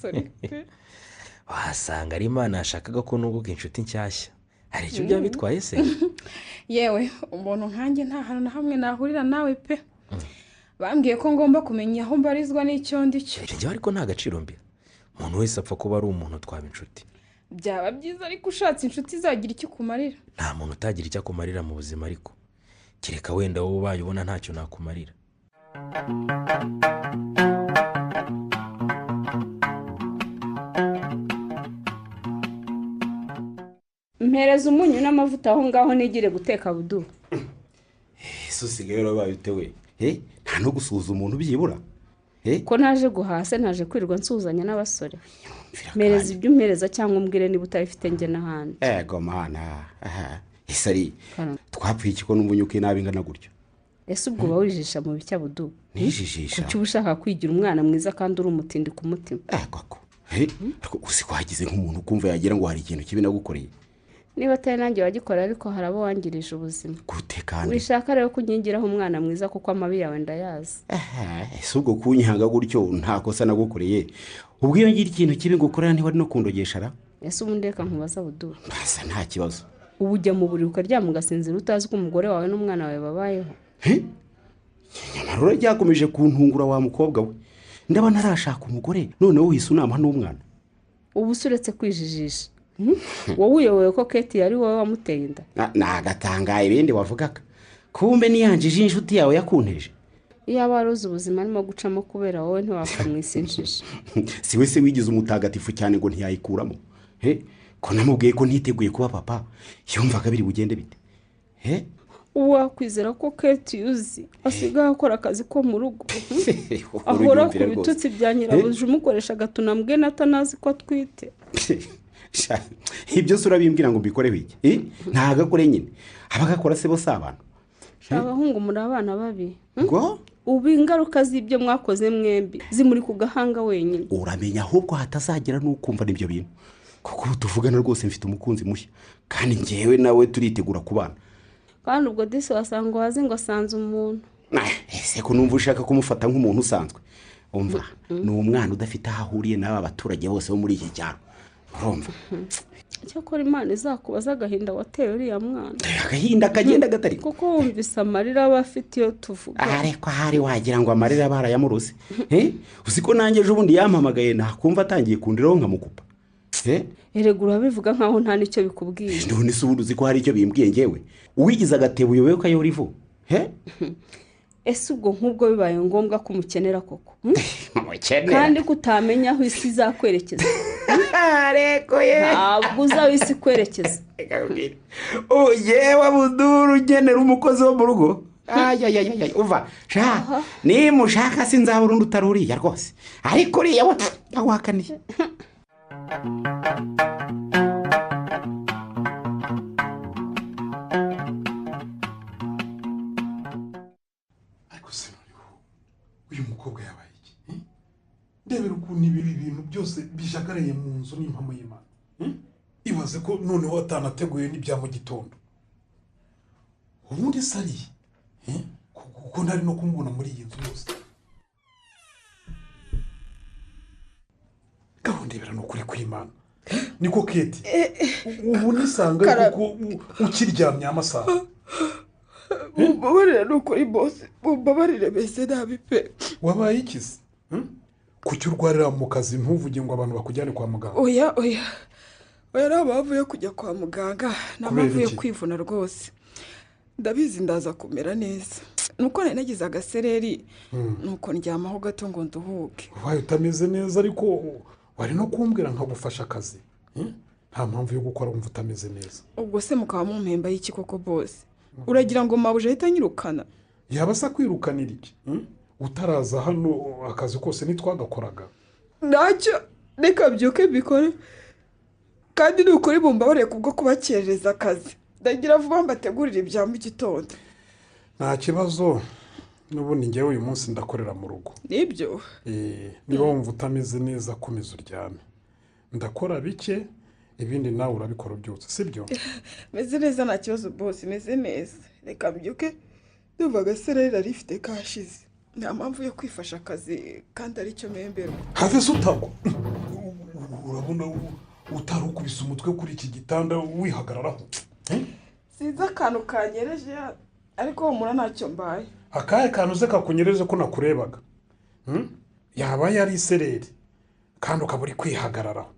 [SPEAKER 3] Sorry pe.
[SPEAKER 7] Wasanga ari Imana yashakaga ko nunguka inshuti nshyashya. Hari icyo byaba bitwaye se?
[SPEAKER 3] Yewe umuntu nkanjye nta hantu na hamwe nahurira nawe pe. Bambwiye ko ngomba kumenya aho mbarizwa n'icyo ndi cyo.
[SPEAKER 7] Njyewe ariko nta gaciro mbi. Umuntu wese apfa kuba ari umuntu twaba inshuti.
[SPEAKER 3] Byaba byiza ariko ushatse inshuti izagira icyo kumarira.
[SPEAKER 7] Nta muntu utagira icyo akumarira mu buzima ariko. Kereka wenda wowe ubaye ubona ntacyo nakumarira.
[SPEAKER 2] Mpereza umunyu n'amavuta aho ngaho nigire guteka budu.
[SPEAKER 1] Ese usigaye urabaye ute we? Nta no gusuhuza umuntu byibura?
[SPEAKER 2] Ko naje guhase naje kwirirwa nsuzanya n'abasore. Mpereza ibyo umpereza cyangwa umbwire niba utabifite njye n'ahandi.
[SPEAKER 1] Ego mana. Aha. Isari twapfuye iki ko n'umunyuke nabi ingana gutyo?
[SPEAKER 2] Ese ubwo uba wijijisha mu bicya budu?
[SPEAKER 1] Nijijisha.
[SPEAKER 2] Kuki uba ushaka kwigira umwana mwiza kandi uri umutindi ku mutima?
[SPEAKER 1] Ego. Uzi ko hagize nk'umuntu ukumva yagira ngo hari ikintu kibi nagukoreye.
[SPEAKER 2] Niba atari nanjye wagikora ariko hari abo wangirije ubuzima.
[SPEAKER 1] Gute kandi?
[SPEAKER 2] Wishaka rero kunyingiraho umwana mwiza kuko amabi yawe ndayazi.
[SPEAKER 1] Ese ubwo kunyihanga gutyo nta kosa nagukoreye? Ubwo iyo ngira ikintu kibi ngukorera ntiwari no kundogesha ra?
[SPEAKER 2] Ese ubundi reka nkubaza budu.
[SPEAKER 1] Mbasa nta kibazo.
[SPEAKER 2] Ubu ujya mu buriri ukaryama ugasinzira utazi ko umugore wawe n'umwana wawe babayeho.
[SPEAKER 1] Nyamara uracyakomeje kuntungura wa mukobwa we. Ndaba ntarashaka umugore noneho uhise unama n'umwana.
[SPEAKER 2] Ubu uretse kwijijisha. Wowe uyoboye ko Keti yari wowe wamuteye inda.
[SPEAKER 1] Nagatangaye ibindi wavugaga. Kumbe niyanjije inshuti yawe yakunteje.
[SPEAKER 2] Iyo wari uzi ubuzima arimo gucamo kubera wowe ntiwakamwisinjije.
[SPEAKER 1] Si we se wigize umutagatifu cyane ngo ntiyayikuramo. Ko namubwiye ko ntiteguye kuba papa, yumvaga biri bugende bite?
[SPEAKER 2] Uwakwizera ko Keti uzi asigaye akora akazi ko mu rugo. Ahora ku bitutsi bya nyirabuja umukoresha agatuna mbwe natanazi ko atwite.
[SPEAKER 1] Ibyo se urabimbwira ngo mbikoreho iki? Ntagakore nyine. Abagakora se bo si abantu.
[SPEAKER 2] Abahungu muri abana babi.
[SPEAKER 1] Ngo
[SPEAKER 2] ubu ingaruka z'ibyo mwakoze mwembi zimuri ku gahanga wenyine.
[SPEAKER 1] Uramenya ahubwo hatazagira n'ukumva n'ibyo bintu. Kuko tuvugana rwose mfite umukunzi mushya kandi ngewe nawe turitegura kubana.
[SPEAKER 2] Kandi ubwo disi wasanga wazi ngo asanze umuntu.
[SPEAKER 1] Ese ko numva ushaka kumufata nk'umuntu usanzwe? Umva, ni umwana udafite aho ahuriye n'aba baturage bose bo muri iki cyaro. Urumva?
[SPEAKER 2] Cyakora Imana izakubaza agahinda watewe uriya mwana.
[SPEAKER 1] Agahinda kagenda gatari.
[SPEAKER 2] Kuko wumvise amarira aba afite iyo tuvuga.
[SPEAKER 1] Ariko hari wagira ngo amarira barayamuruse. Uzi ko nanjye ejo bundi yampamagaye nakumva atangiye kundiraho nkamukupa. Se
[SPEAKER 2] Erega urabivuga nkaho nta nicyo bikubwiye.
[SPEAKER 1] None se ubundi uzi ko hari icyo bimbwiye ngewe? Uwigize agatebo uyobewe ko ayora ivu. He?
[SPEAKER 2] Ese ubwo nk'ubwo bibaye ngombwa kumukenera koko?
[SPEAKER 1] Mukenera.
[SPEAKER 2] Kandi kutamenya aho isi izakwerekeza.
[SPEAKER 1] Areko ye.
[SPEAKER 2] Ntabwo uzi aho isi ikwerekeza.
[SPEAKER 1] Yewe Abuduru ugenera umukozi wo mu rugo. Ayayayay, uva sha nimushaka sinzabura undi utari uriya rwose, ariko uriya we ndawuhakaniye.
[SPEAKER 5] Ariko se noneho uyu mukobwa yabaye iki? Ndebera ukuntu ibi bintu byose bijagaraye mu nzu n'impamo y'Imana. Ibaze ko noneho atanateguye n'ibya mu gitondo. Ubundi sari kuko ntari no kumubona muri iyi nzu yose. Gahunda ibera ni ukuri kw'Imana. Niko Keti, ubu nisanga kuko ukiryamye amasaha.
[SPEAKER 3] Mumbabarire ni ukuri bose, mumbabarire mbese nabi pe.
[SPEAKER 5] Wabaye ikize? Kuki urwarira mu kazi ntuvuge ngo abantu bakujyane kwa muganga?
[SPEAKER 3] Oya oya oya, nta mpamvu yo kujya kwa muganga, nta mpamvu yo kwivuna rwose. Ndabizi ndaza kumera neza. Nuko nari nagize agasereri, nuko ndyamaho gato ngo nduhuke.
[SPEAKER 5] Ubaye utameze neza ariko wari no kumbwira nkagufasha akazi. Nta mpamvu yo gukora wumva utameze neza.
[SPEAKER 3] Ubwo se mukaba mumpemba y'iki koko bose? Uragira ngo mabuja ahita anyirukana?
[SPEAKER 5] Yaba se akwirukanira iki? Utaraza hano akazi kose ntitwagakoraga.
[SPEAKER 3] Ntacyo, reka mbyuke mbikore. Kandi ni ukuri mumbabarire kubwo kubakerereza akazi. Ndagira vuba mbategurire ibya mu gitondo.
[SPEAKER 5] Nta kibazo, n'ubundi ngewe uyu munsi ndakorera mu rugo.
[SPEAKER 3] Nibyo?
[SPEAKER 5] Niba wumva utameze neza komeza uryame. Ndakora bike, ibindi nawe urabikora byose, sibyo?
[SPEAKER 3] Meze neza nta kibazo bose, meze neza. Reka mbyuke, ndumva agasereri nari mfite kashize. Nta mpamvu yo kwifasha akazi kandi aricyo mpemberwa.
[SPEAKER 5] Have se utagwa. Urabona utari ukubise umutwe kuri iki gitanda wihagararaho.
[SPEAKER 3] Sinzi akantu kanyereje ariko humura ntacyo mbaye.
[SPEAKER 5] Akahe kantu uze kakunyereje ko nakurebaga? Yaba yari isereri kandi ukaba uri kwihagararaho.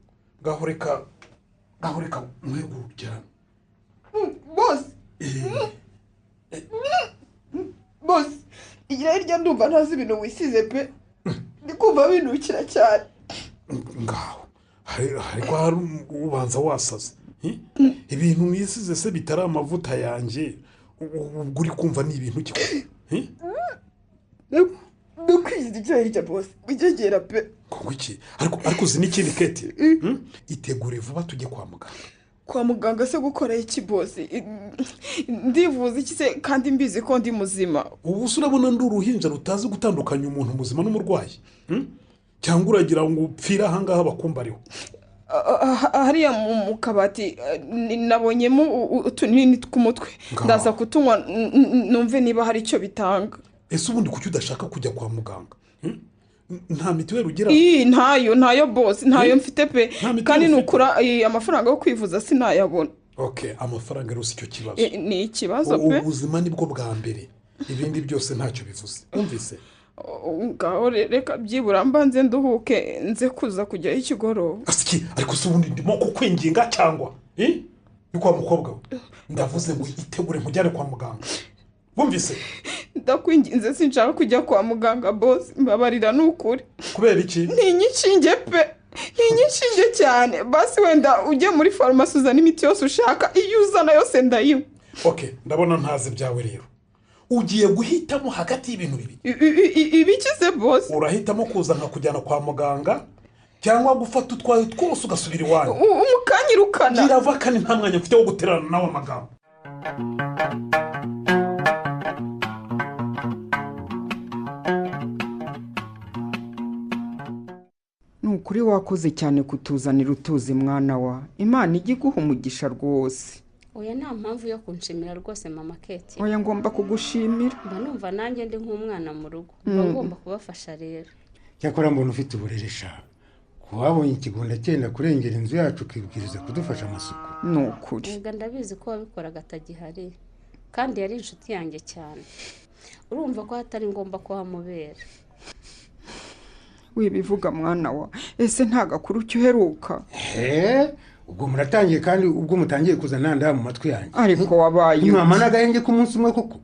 [SPEAKER 5] Ngaho reka nkwegure uryame.
[SPEAKER 3] Bose. Bose, igira hirya ndumva ntazi ibintu wisize pe. Ndi kumva binukira cyane.
[SPEAKER 5] Ngaho ariko hari ubanza wasaze. Ibintu nisize se bitari amavuta yanjye, ubwo uri kumva ni ibintu ki?
[SPEAKER 3] Ndakwiziza icyo hirya bose, wigegera pe.
[SPEAKER 5] Ngo iki? Ariko uzi n'ikindi Keti? Itegure vuba tujye kwa muganga.
[SPEAKER 3] Kwa muganga se gukora iki bose? Ndivuza iki se kandi mbizi ko ndi muzima?
[SPEAKER 5] Ubu se urabona ndi uruhinja rutazi gutandukanya umuntu muzima n'umurwayi? Cyangwa uragira ngo upfire aha ngaha bakumbariho?
[SPEAKER 3] Hariya mu kabati nabonyemo utunini tw'umutwe, ndaza kutunywa numve niba hari icyo bitanga.
[SPEAKER 5] Ese ubundi kuki udashaka kujya kwa muganga? Nta mituweli ugira?
[SPEAKER 3] Ntayo bose, ntayo mfite pe. Kandi nukura amafaranga yo kwivuza sinayabona.
[SPEAKER 5] Okay, amafaranga rero si cyo kibazo.
[SPEAKER 3] Ni ikibazo pe.
[SPEAKER 5] Ubuzima nibwo bwa mbere, ibindi byose ntacyo bivuze. Umvise?
[SPEAKER 3] Ngaho reka byibura mbanze nduhuke nze kuza kujyayo ikigoroba.
[SPEAKER 5] Asiki, ariko se ubundi ndimo kukwinginga cyangwa? Ni kwa mukobwa we. Ndavuze ngo itegure nkujyane kwa muganga. Wumvise?
[SPEAKER 3] Ndakwinginze sinshaka kujya kwa muganga bose, mbabarira ni ukuri.
[SPEAKER 5] Kubera iki?
[SPEAKER 3] Ntinya inshinge pe. Ntinya inshinge cyane. Basi wenda ujye muri farumasi uzana imiti yose ushaka, iyo uzana yose ndayinywa.
[SPEAKER 5] Okay, ndabona ntazi ibyawe rero. Ugiye guhitamo hagati y'ibintu bibiri.
[SPEAKER 3] Ibikize bose.
[SPEAKER 5] Urahitamo kuza nkakujyana kwa muganga cyangwa gufata utwaye twose ugasubira iwanyu.
[SPEAKER 3] Umukanyirukana.
[SPEAKER 5] Girava kandi nta mwanya mfite wo guterana nawe amagambo.
[SPEAKER 3] Ni ukuri wakoze cyane kutuzanira utuzi mwana wa. Imana ijye iguha umugisha rwose.
[SPEAKER 2] Oya nta mpamvu yo kunshimira rwose mama Keti.
[SPEAKER 3] Oya ngomba kugushimira.
[SPEAKER 2] Mba numva nanjye ndi nk'umwana mu rugo. Mba ngomba kubafasha rero.
[SPEAKER 8] Cyakora mbona ufite uburere sha. Wabonye ikigunda cyenda kurengera inzu yacu ukibwiriza kudufasha amasuku.
[SPEAKER 3] Ni ukuri.
[SPEAKER 2] Ega ndabizi ko wabikoraga atagihari. Kandi yari inshuti yanjye cyane. Urumva ko hatari ngomba kuhamubera.
[SPEAKER 3] Wibivuga mwana wa, ese nta gakuru cyuheruka?
[SPEAKER 8] Ubwo muratangiye kandi ubwo mutangiye kuzana nda mu matwi yanjye.
[SPEAKER 3] Ariko wabaye
[SPEAKER 8] mama n'agahenge ku munsi umwe koko.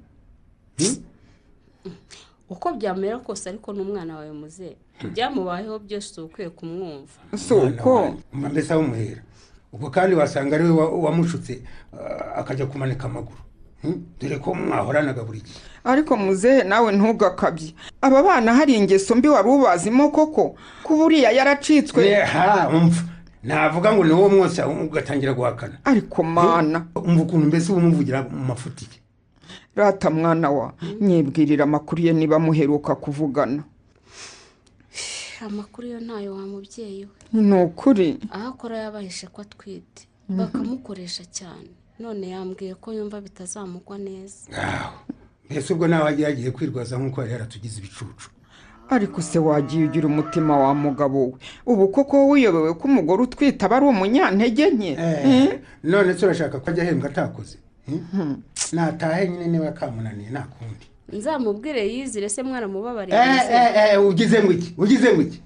[SPEAKER 2] Uko byamera kose ariko n'umwana wawe muze byamubayeho byose ukwiye kumwumva.
[SPEAKER 3] Suko
[SPEAKER 8] mbese aho muhera ubwo kandi wasanga ari we wamushutse akajya kumanika amaguru. Dore ko mwahoranaga buri gihe.
[SPEAKER 3] Ariko muzehe nawe ntugakabye, aba bana hari ingeso mbi wari ubazimo koko, kuba uriya yaracitswe.
[SPEAKER 8] Umva navuga ngo ni wowe mwose ugatangira guhakana.
[SPEAKER 3] Ariko mana
[SPEAKER 8] umva ukuntu mbese umuvugira mu mafuti.
[SPEAKER 3] Rata mwana wa, nyibwirira amakuru ye niba muheruka kuvugana.
[SPEAKER 2] Amakuru yo ntayo wa mubyeyi we.
[SPEAKER 3] Ni ukuri
[SPEAKER 2] aho akora yabahishe ko atwite bakamukoresha cyane, none yambwiye ko yumva bitazamugwa neza.
[SPEAKER 8] Mbese ubwo nawe agiye kwirwaza nk'uko yari yaratugize ibicucu.
[SPEAKER 3] Ariko se wagiye ugira umutima wa mugabo we, ubu koko wiyobewe ko umugore utwite aba ari umunyantege nke?
[SPEAKER 8] None se urashaka ko ajya ahembwa atakoze? Natahe nyine niba kamunaniye nta kundi.
[SPEAKER 2] Nzamubwire yizire se mwana mubabariye.
[SPEAKER 8] Ugize ngo iki? Ugize ngo iki?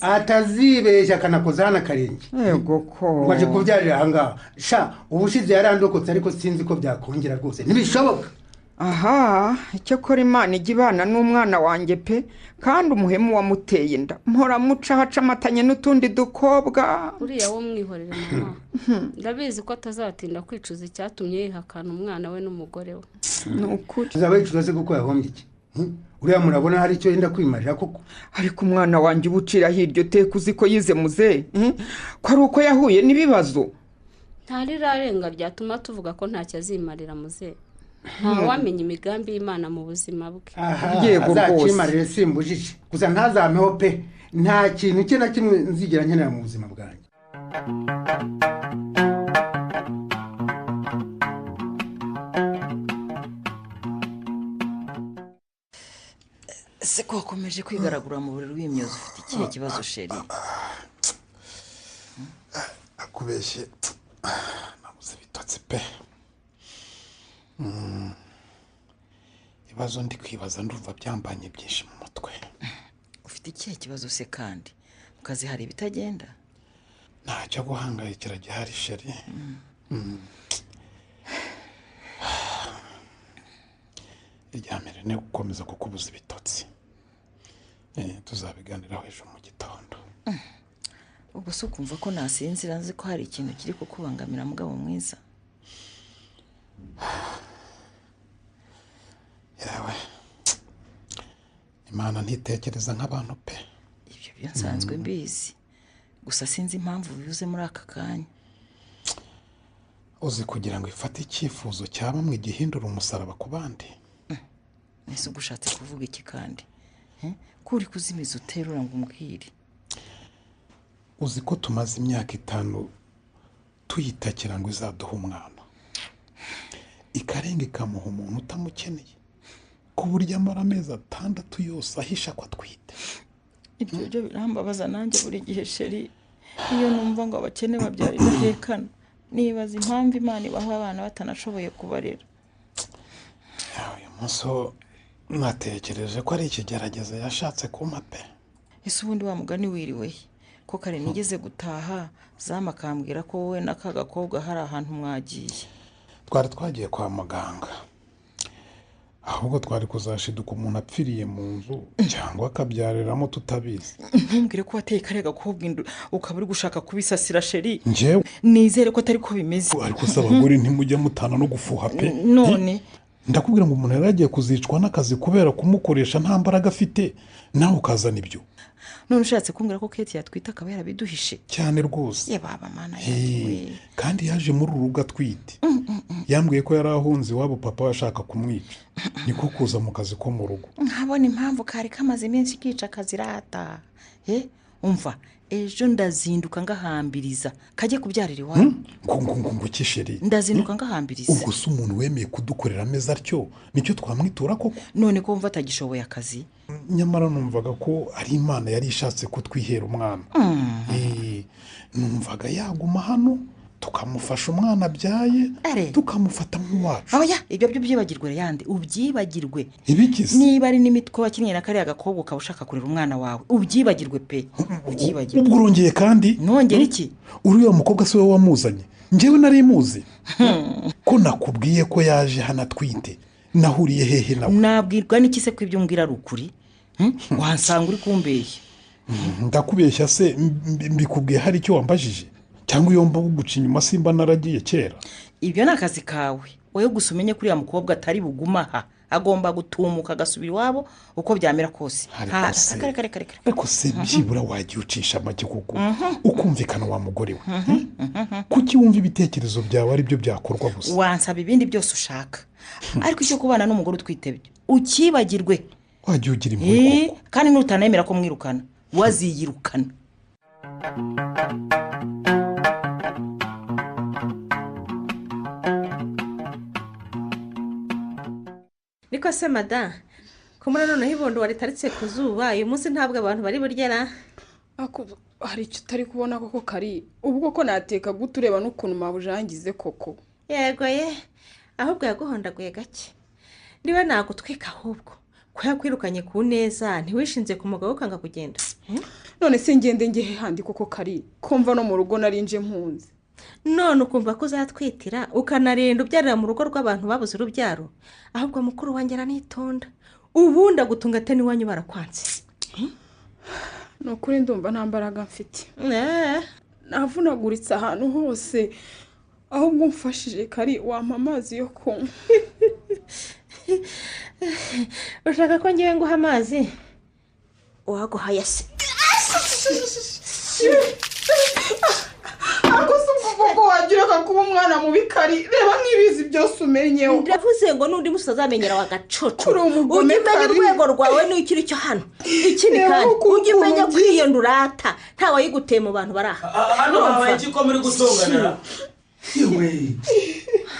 [SPEAKER 8] Atazibeshya akanakoza hano akarenge.
[SPEAKER 3] Yego ko
[SPEAKER 8] waje kubyarira aha ngaha. Sha ubushize yarandokotse ariko sinzi ko byakongera rwose, ntibishoboka.
[SPEAKER 3] Aha, icyakora Imana ijya ibana n'umwana wanjye pe, kandi umuhemu wamuteye inda mpora muca haca amatanye n'utundi dukobwa.
[SPEAKER 2] Uriya wo mwihorere mama, ndabizi ko atazatinda kwicuza icyatumye yihakana umwana we n'umugore we.
[SPEAKER 3] Ni ukuri
[SPEAKER 8] azaba yicuza se kuko yahombye iki? Uriya murabona hari icyo yenda kwimarira koko.
[SPEAKER 3] Ariko umwana wanjye ubucira hiryo teka uzi ko yize muze, ko ari uko yahuye n'ibibazo.
[SPEAKER 2] Ntarirarenga byatuma tuvuga ko ntacyo azimarira muze. Ntawamenya imigambi y'Imana mu buzima bwe.
[SPEAKER 3] Yego rwose
[SPEAKER 8] azakimarire simbujije, gusa ntazampeho pe, nta kintu cye na kimwe nzigera nkenera mu buzima bwanjye.
[SPEAKER 4] Ese ko wakomeje kwigaragura mu buriri w'imyozo ufite ikihe kibazo sheri?
[SPEAKER 5] Akubeshye nabuze bitotsi pe. Ibibazo ndi kwibaza ndumva byambanye byinshi mu mutwe.
[SPEAKER 4] Ufite ikihe kibazo se kandi? Mu kazi hari ibitagenda?
[SPEAKER 5] Ntacyo guhangayikira gihari sheri. Iryamire ni gukomeza kukubuza ibitotsi. Tuzabiganiraho ejo mu gitondo.
[SPEAKER 4] Ubwo se ukumva ko nasinzira nzi ko hari ikintu kiri kukubangamira mugabo mwiza?
[SPEAKER 5] Yawe, Imana ntitekereza nk'abantu pe.
[SPEAKER 4] Ibyo byo nsanzwe mbizi, gusa sinzi impamvu bivuze muri aka kanya.
[SPEAKER 5] Uzi kugira ngo ifate icyifuzo cya bamwe gihindura umusaraba ku bandi.
[SPEAKER 4] Ese ubwo ushatse kuvuga iki kandi? Ko uri kuzimiza uterura ngo umbwire?
[SPEAKER 5] Uzi ko tumaze imyaka 5 tuyitakira ngo izaduha umwana, ikarenga ikamuha umuntu utamukeneye, ku buryo amara amezi 6 yose ahisha ko atwite.
[SPEAKER 4] Ibyo byo birambabaza nanjye buri gihe sheri, iyo numva ngo abakene babyara idahekana, nibaza impamvu Imana ibaha abana batanashoboye kubarera.
[SPEAKER 5] Uyu munsi natekereje ko ari ikigeragezo yashatse kumpa pe.
[SPEAKER 4] Ese ubundi wa mugani wiriwe he? Ko kare nigeze gutaha Zama akambwira ko wowe n'aka gakobwa hari ahantu mwagiye.
[SPEAKER 5] Twari twagiye kwa muganga, ahubwo twari kuzashiduka umuntu apfiriye mu nzu cyangwa akabyariramo tutabizi.
[SPEAKER 4] Ntumbwire ko wateye kariya gakobwa inda ukaba uri gushaka kubisasira sheri.
[SPEAKER 5] Njyewe
[SPEAKER 4] nizere ko atari ko bimeze.
[SPEAKER 5] Ariko se abagore ntimujya mutana no gufuha pe.
[SPEAKER 4] None
[SPEAKER 5] ndakubwira ngo umuntu yari agiye kuzicwa n'akazi kubera kumukoresha nta mbaraga afite, nawe ukazana ibyo.
[SPEAKER 4] None ushatse kumbwira ko Kate yatwita akaba yarabiduhishe?
[SPEAKER 5] Cyane rwose.
[SPEAKER 4] Ye baba mana yanjye.
[SPEAKER 5] Kandi yaje muri uru rugo atwite. Yambwiye ko yari ahunze iwabo papa ashaka kumwica, niko kuza mu kazi ko mu rugo.
[SPEAKER 4] Nkabona impamvu kari kamaze iminsi kica akazi rata. Umva ejo ndazinduka ngahambiriza kajye kubyarira iwabo.
[SPEAKER 5] Ngo kisheri.
[SPEAKER 4] Ndazinduka ngahambiriza.
[SPEAKER 5] Ubwo se umuntu wemeye kudukorera ameza atyo nicyo twamwitura koko?
[SPEAKER 4] None ko mva atagishoboye akazi.
[SPEAKER 5] Nyamara numvaga ko ari Imana yari ishatse kutwihera umwana. Numvaga yaguma hano Tukamufasha umwana abyaye, tukamufata nk'uwacu.
[SPEAKER 4] Oya, ibyo byo byibagirwe yandi, ubyibagirwe.
[SPEAKER 5] Ibikize.
[SPEAKER 4] Niba ari n'imitwe wakinnye na kariya gakobwa ukaba ushaka kurera umwana wawe, ubyibagirwe pe. Ubyibagirwe.
[SPEAKER 5] Ubwo urongeye kandi?
[SPEAKER 4] Nongera iki?
[SPEAKER 5] Uriya mukobwa se we wamuzanye? Njyewe nari muzi. Ko nakubwiye ko yaje hano atwite, nahuriye hehe nawe?
[SPEAKER 4] Nabwirwa n'iki se ko ibyo umbwira ari ukuri? Wansanga uri kumbeshya.
[SPEAKER 5] Ndakubeshya se mbikubwiye hari icyo wambajije? Cyangwa iyo mbuguca inyuma simba naragiye kera?
[SPEAKER 4] Ibyo ni akazi kawe. Wowe gusa umenye kuri ya mukobwa atari buguma aha, agomba gutumuka agasubira iwabo uko byamera kose.
[SPEAKER 5] Ariko se byibura wagiye ucisha make kuko ukumvikana wa mugore we. Kuki wumva ibitekerezo byawe ari byo byakorwa gusa?
[SPEAKER 4] Wansaba ibindi byose ushaka, ariko icyo kubana n'umugore utwite ukibagirwe.
[SPEAKER 5] Wagiye ugira impuhwe koko.
[SPEAKER 4] Kandi nutanemera ko mwirukana, waziyirukana.
[SPEAKER 6] Niko se mada, ko muri noneho ibondo waritaritse ku zuba uyu munsi ntabwo abantu bari buryera.
[SPEAKER 3] Hari icyo utari kubona koko kari ubwo ko nateka gute ureba n'ukuntu mabujangize koko.
[SPEAKER 6] Yego ye, ahubwo yaguhondaguye gake. Niba nagutwika ahubwo ko yakwirukanye ku neza ntiwishinze ku mugabo ukanga kugenda.
[SPEAKER 3] None se ngende ngehe handi koko kari kumva no mu rugo narinje mpunze.
[SPEAKER 6] None ukumva ko uzatwitira ukanarinda ubyarira mu rugo rw'abantu babuze urubyaro. Ahubwo mukuru wanjye aranitonda, ubundi agutunga ate n'iwanyu barakwanze.
[SPEAKER 3] Ni ukuri ndumva nta mbaraga mfite, navunaguritse ahantu hose. Ahubwo umfashije kari wampa amazi yo kunywa.
[SPEAKER 6] Ushaka ko ngewe nguha amazi? Uwaguhaye se?
[SPEAKER 3] Ariko si ukuvuga wagira kuba umwana mubi kari, reba nk'ibizi byose umenyeho.
[SPEAKER 6] Ndavuze ngo n'undi musi azamenyera wa gacucu. Ujye umenya urwego rwawe n'icyo cyo hano. Ikindi kandi ujye umenya kwiyenda urata, nta wayiguteye mu bantu bari aha.
[SPEAKER 7] Hano habaye iki ko muri gutonganira? Yewe,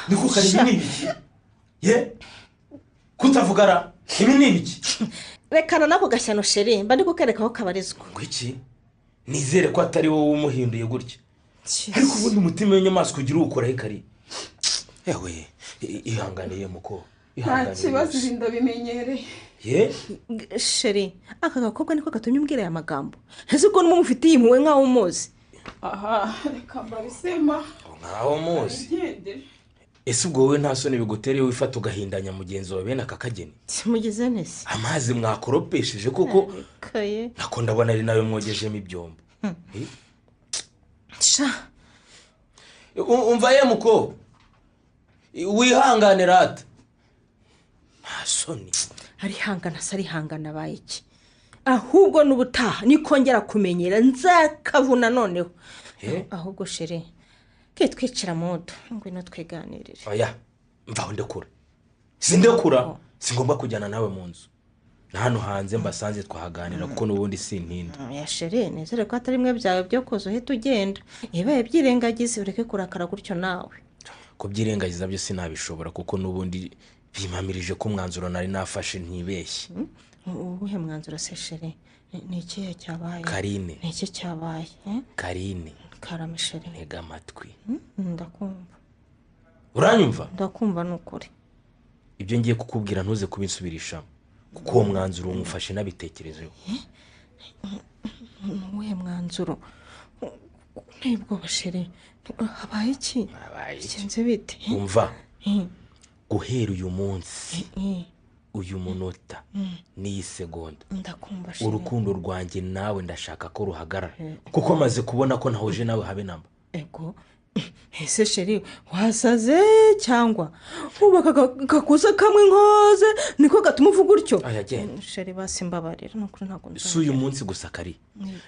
[SPEAKER 7] niko kari ibi ni ibiki? Ye? Kutavugara ibi ni ibiki?
[SPEAKER 6] Rekana nako gashyano sheri, mba ndi kukereka aho kabarizwa.
[SPEAKER 7] Ngo iki? Nizere ko atari wowe umuhinduye gutya. Ariko ubundi umutima w'inyamaswa ugira uwukoraho kari. Yewe, ihanganiye muko.
[SPEAKER 3] Nta kibazo ibi ndabimenyereye.
[SPEAKER 7] Ye?
[SPEAKER 6] Sheri, aka gakobwa niko gatumye umbwira aya magambo. Ese ko n'umufitiye impuhwe nkaho umuzi?
[SPEAKER 3] Aha, reka mbabisema.
[SPEAKER 7] Nkaho muzi. Ese ubwo wowe nta soni bigutere wifata ugahindanya mugenzi wawe bene aka kageni?
[SPEAKER 6] Mugize nese.
[SPEAKER 7] Amazi mwakoropesheje koko. Nako ndabona ari nayo mwogejemo ibyombo.
[SPEAKER 6] Sha.
[SPEAKER 7] Umva ye muko. Wihangane rata. Nta soni.
[SPEAKER 6] Arihangana se arihangana baye iki? Ahubwo n'ubutaha nikongera kumenyera nzakavuna noneho. Ahubwo shere kitwicira mudo ngwino twiganirire.
[SPEAKER 7] Oya, mvaho ndekura. Sindekura, singomba kujyana nawe mu nzu. Na hano hanze mbasanze twahaganira kuko n'ubundi sintinda.
[SPEAKER 6] Oya shere, nizere ko atari mwe byawe byo koza uhita ugenda. Ibaye byirengagize ureke kurakara gutyo nawe.
[SPEAKER 7] Kubyirengagiza byo sinabishobora kuko n'ubundi bimpamirije ko umwanzuro nari nafashe ntibeshye.
[SPEAKER 6] Ubuhe mwanzuro se shere? Ni ikihe cyabaye?
[SPEAKER 7] Karine.
[SPEAKER 6] Ni iki cyabaye?
[SPEAKER 7] Karine.
[SPEAKER 6] Karame shere.
[SPEAKER 7] Ntega amatwi.
[SPEAKER 6] Ndakumva.
[SPEAKER 7] Uranyumva?
[SPEAKER 6] Ndakumva nukuri.
[SPEAKER 7] Ibyo ngiye kukubwira ntuze kubinsubirishamo kuko uwo mwanzuro umufashe nabitekerezeho.
[SPEAKER 6] Uwuhe mwanzuro? Nibwo bashere habaye iki? Bigenze bite?
[SPEAKER 7] Umva. Guhera uyu munsi, uyu munota, n'iyi segonda,
[SPEAKER 6] ndakumva shere.
[SPEAKER 7] Urukundo rwanjye nawe ndashaka ko ruhagarara kuko maze kubona ko nahuje nawe habe namba.
[SPEAKER 6] Ego ese sheri wasaze cyangwa ubaka kakuza kamwe nkoze niko gatuma uvuga utyo? Sheri basi mbabarira nukuri ntabwo nzongera.
[SPEAKER 7] Si uyu munsi gusa kari,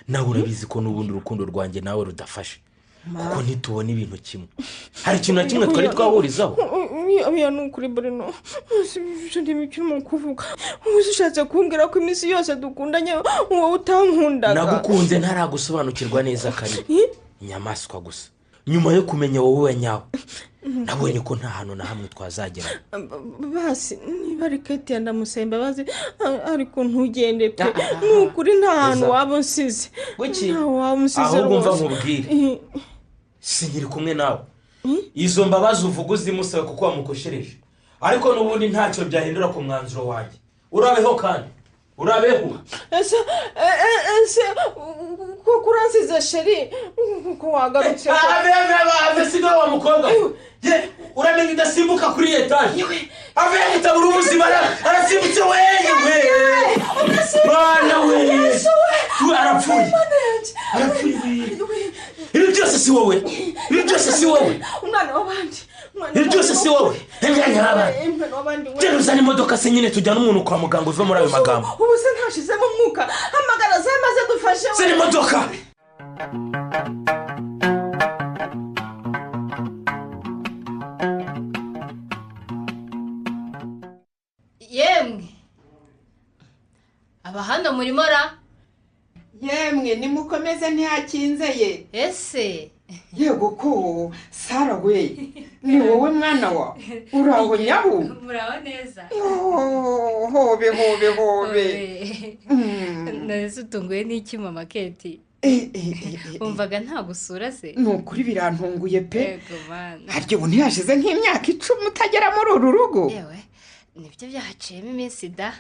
[SPEAKER 7] nawe urabizi ko n'ubundi urukundo rwanjye nawe rudafashe kuko ntitubona ibintu kimwe. Hari ikintu na kimwe twari twahurizaho.
[SPEAKER 6] Oya nukuri Bruno, ibyo ntibikirimo kuvuga. Ushatse kumbwira ko iminsi yose dukundanye wowe utankundaga?
[SPEAKER 7] Nagukunze ntaragusobanukirwa neza kari, inyamaswa gusa. Nyuma yo kumenya wowe nyawe nabonye ko nta hantu na hamwe twazagera.
[SPEAKER 6] Basi niba ari Kate ndamusaba imbabazi ariko ntugende pe, nukuri nta hantu waba unsize.
[SPEAKER 7] Ahubwo mva nkubwire, Sinkiri kumwe nawe. Izo mbabazi uvuga uzimusabe kuko wamukoshereje. Ariko n'ubundi ntacyo byahindura ku mwanzuro wanjye. Urabeho kandi. Urabeho.
[SPEAKER 3] Ese kuko uransize sheri kuko wagarutse.
[SPEAKER 7] Ave siga wa mukobwa. Ye uramenye udasimbuka kuri etage. Ave mutabura ubuzima arasimbutse wewe. Bana we. Arapfuye. Arapfuye. Ibi byose si wowe. Ibi byose si wowe.
[SPEAKER 3] Umwana w'abandi.
[SPEAKER 7] Ibi byose si wowe. Umwana
[SPEAKER 3] w'abandi.
[SPEAKER 7] Gera uzane imodoka se nyine tujyana umuntu kwa muganga uve muri ayo magambo.
[SPEAKER 3] Ubu se ntashizemo umwuka. Hamagara ze maze dufashe.
[SPEAKER 7] Zana imodoka.
[SPEAKER 9] Yemwe. Aba hano murimo ra?
[SPEAKER 3] Yemwe nimukomeze ntihakinze ye.
[SPEAKER 9] Ese
[SPEAKER 3] yego ko Sara we ni wowe mwana wa uraho nyabu.
[SPEAKER 9] Muraho neza.
[SPEAKER 3] Hobe hobe hobe.
[SPEAKER 9] Nese utunguye n'iki mama Keti? Umvaga nta gusura se?
[SPEAKER 3] Nukuri birantunguye pe.
[SPEAKER 9] Yego mana.
[SPEAKER 3] Haryo ubu ntiyashize nk'imyaka 10 utagera muri uru rugo.
[SPEAKER 9] Yewe nibyo byahaciyemo iminsi da.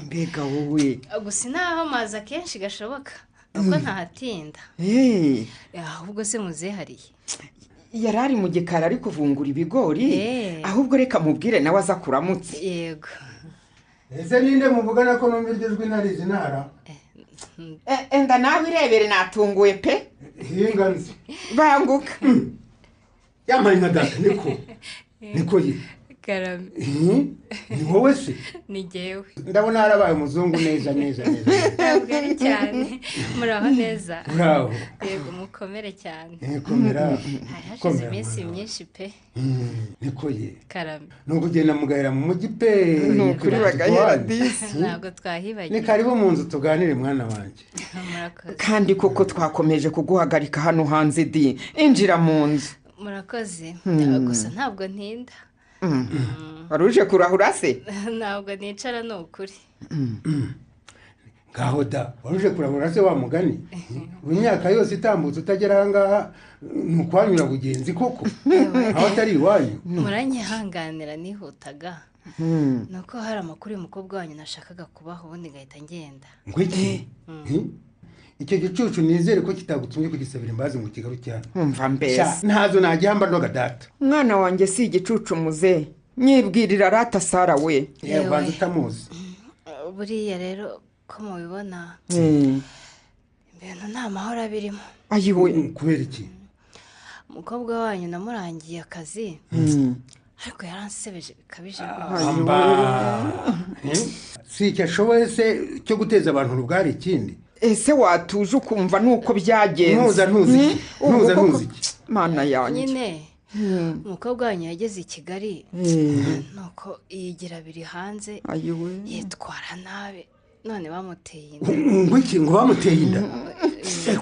[SPEAKER 3] Mbega wowe.
[SPEAKER 9] Gusa naho amazi akenshi gashoboka. Uko ntahatinda. Ahubwo se muzehariye.
[SPEAKER 3] Yarari mu gikari ari kuvungura ibigori. Ahubwo reka mubwire nawe aza kuramutse.
[SPEAKER 9] Yego.
[SPEAKER 8] Ese ninde muvugana ko numva iryo jwi ntarizi ntara?
[SPEAKER 3] Enda nawe irebere natunguye pe.
[SPEAKER 8] Hinga nzi.
[SPEAKER 3] Banguka.
[SPEAKER 8] Yamaye nka data niko. Niko ye.
[SPEAKER 9] Karame.
[SPEAKER 8] Ni wowe se?
[SPEAKER 9] Ni jyewe.
[SPEAKER 8] Ndabona harabaye umuzungu neza neza neza.
[SPEAKER 9] Ntabwo ari cyane. Muraho neza.
[SPEAKER 8] Muraho.
[SPEAKER 9] Yego mukomere cyane.
[SPEAKER 8] Komera.
[SPEAKER 9] Hari hashize iminsi myinshi pe.
[SPEAKER 8] Niko ye.
[SPEAKER 9] Karame.
[SPEAKER 8] Nuko ugenda mugahera mu mujyi pe.
[SPEAKER 3] Nukuri bagahera disi.
[SPEAKER 9] Ntabwo twahibagiwe.
[SPEAKER 8] Ni karibu mu nzu tuganire mwana wanjye.
[SPEAKER 9] Murakoze.
[SPEAKER 3] Kandi koko twakomeje kuguhagarika hano hanze di. Injira mu nzu.
[SPEAKER 9] Murakoze. Gusa ntabwo ntinda.
[SPEAKER 3] Waruje kurahura se?
[SPEAKER 9] Ntabwo nicara ni ukuri.
[SPEAKER 8] Ngaho da, waruje kurahura se wa mugani? Imyaka yose itambutse utagera aha ngaha ni ukwanyura bugenzi koko? Aho atari iwanyu?
[SPEAKER 9] Muranyihanganira nihutaga. Nuko hari amakuru y'umukobwa wanyu nashakaga kubaho ubundi ngahita ngenda.
[SPEAKER 8] Ngo iki? Icyo gicucu nizere ko kitagutumye kugisabira imbabazi ngo kigaruke hano.
[SPEAKER 3] Umva mbese.
[SPEAKER 8] Ntazo nagihamba ndoga data.
[SPEAKER 3] Mwana wanjye si igicucu muze. Nyibwirira rata Sara we.
[SPEAKER 8] Yewe banza utamuzi.
[SPEAKER 9] Buriya rero ko mubibona. Ibintu nta mahoro abirimo.
[SPEAKER 3] Ayiwe.
[SPEAKER 8] Kubera iki?
[SPEAKER 9] Umukobwa wanyu namurangiye akazi. Ariko yaransebeje bikabije rwose.
[SPEAKER 8] Si icyo ashoboye se cyo guteza abantu urugari ikindi?
[SPEAKER 3] Ese watuje ukumva nuko byagenze?
[SPEAKER 8] Ntuza ntuzi. Ntuza ntuzi.
[SPEAKER 3] Mana yanjye.
[SPEAKER 9] Nyine umukobwa wanyu yageze i Kigali nuko yigira biri hanze yitwara nabi none bamuteye inda.
[SPEAKER 8] Ngo iki? Ngo bamuteye inda?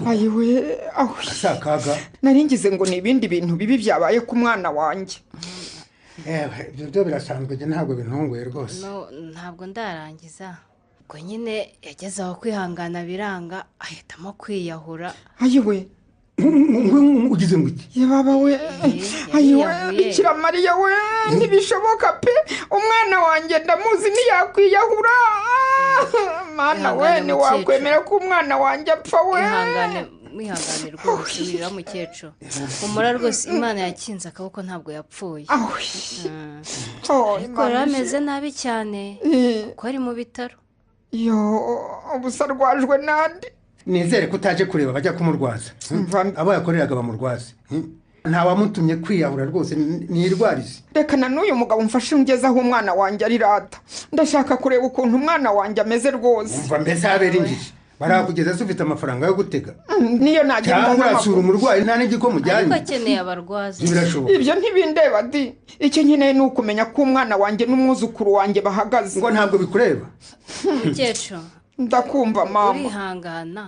[SPEAKER 3] Ayiwe aho
[SPEAKER 8] asakaga.
[SPEAKER 3] Naringize ngo ni ibindi bintu bibi byabaye ku mwana wanjye.
[SPEAKER 8] Ibyo byo birasanzwe nge ntabwo bintunguye rwose.
[SPEAKER 9] No ntabwo ndarangiza. Ubwo nyine yageze aho kwihangana biranga ahitamo kwiyahura.
[SPEAKER 3] Ayiwe.
[SPEAKER 8] Ugize ngo iki?
[SPEAKER 3] Yababa we. Ayiwe Bikira Mariya we ntibishoboka pe. Umwana wanjye ndamuzi ntiyakwiyahura. Mana we ntiwakwemera ko umwana wanjye apfa we.
[SPEAKER 9] Ihangane mwihangane rwose wirira mukecuru. Humura rwose Imana yakinze akaboko ntabwo yapfuye. Ariko rero ameze nabi cyane kuko ari mu bitaro.
[SPEAKER 3] Yo ubusa rwajwe nande.
[SPEAKER 8] Nizere ko utaje kureba bajya kumurwaza. Abo yakoreraga bamurwaze. Nta wamutumye kwiyahura rwose nirwarize.
[SPEAKER 3] Reka na n'uyu mugabo mfashe ungeze aho umwana wanjye ari rata. Ndashaka kureba ukuntu umwana wanjye ameze rwose.
[SPEAKER 8] Umva mbese habera injiji. Barakugeza se ufite amafaranga yo gutega?
[SPEAKER 3] Niyo nagenda
[SPEAKER 8] cyangwa urasura umurwayi nta n'igiko mujyanye.
[SPEAKER 9] Ariko akeneye abarwaza.
[SPEAKER 3] Ibyo ntibindeba di. Icyo nkeneye ni ukumenya ko umwana wanjye n'umwuzukuru wanjye bahagaze.
[SPEAKER 8] Ngo ntabwo bikureba.
[SPEAKER 9] Mukecuru.
[SPEAKER 3] Ndakumva mama.
[SPEAKER 9] Urihangana.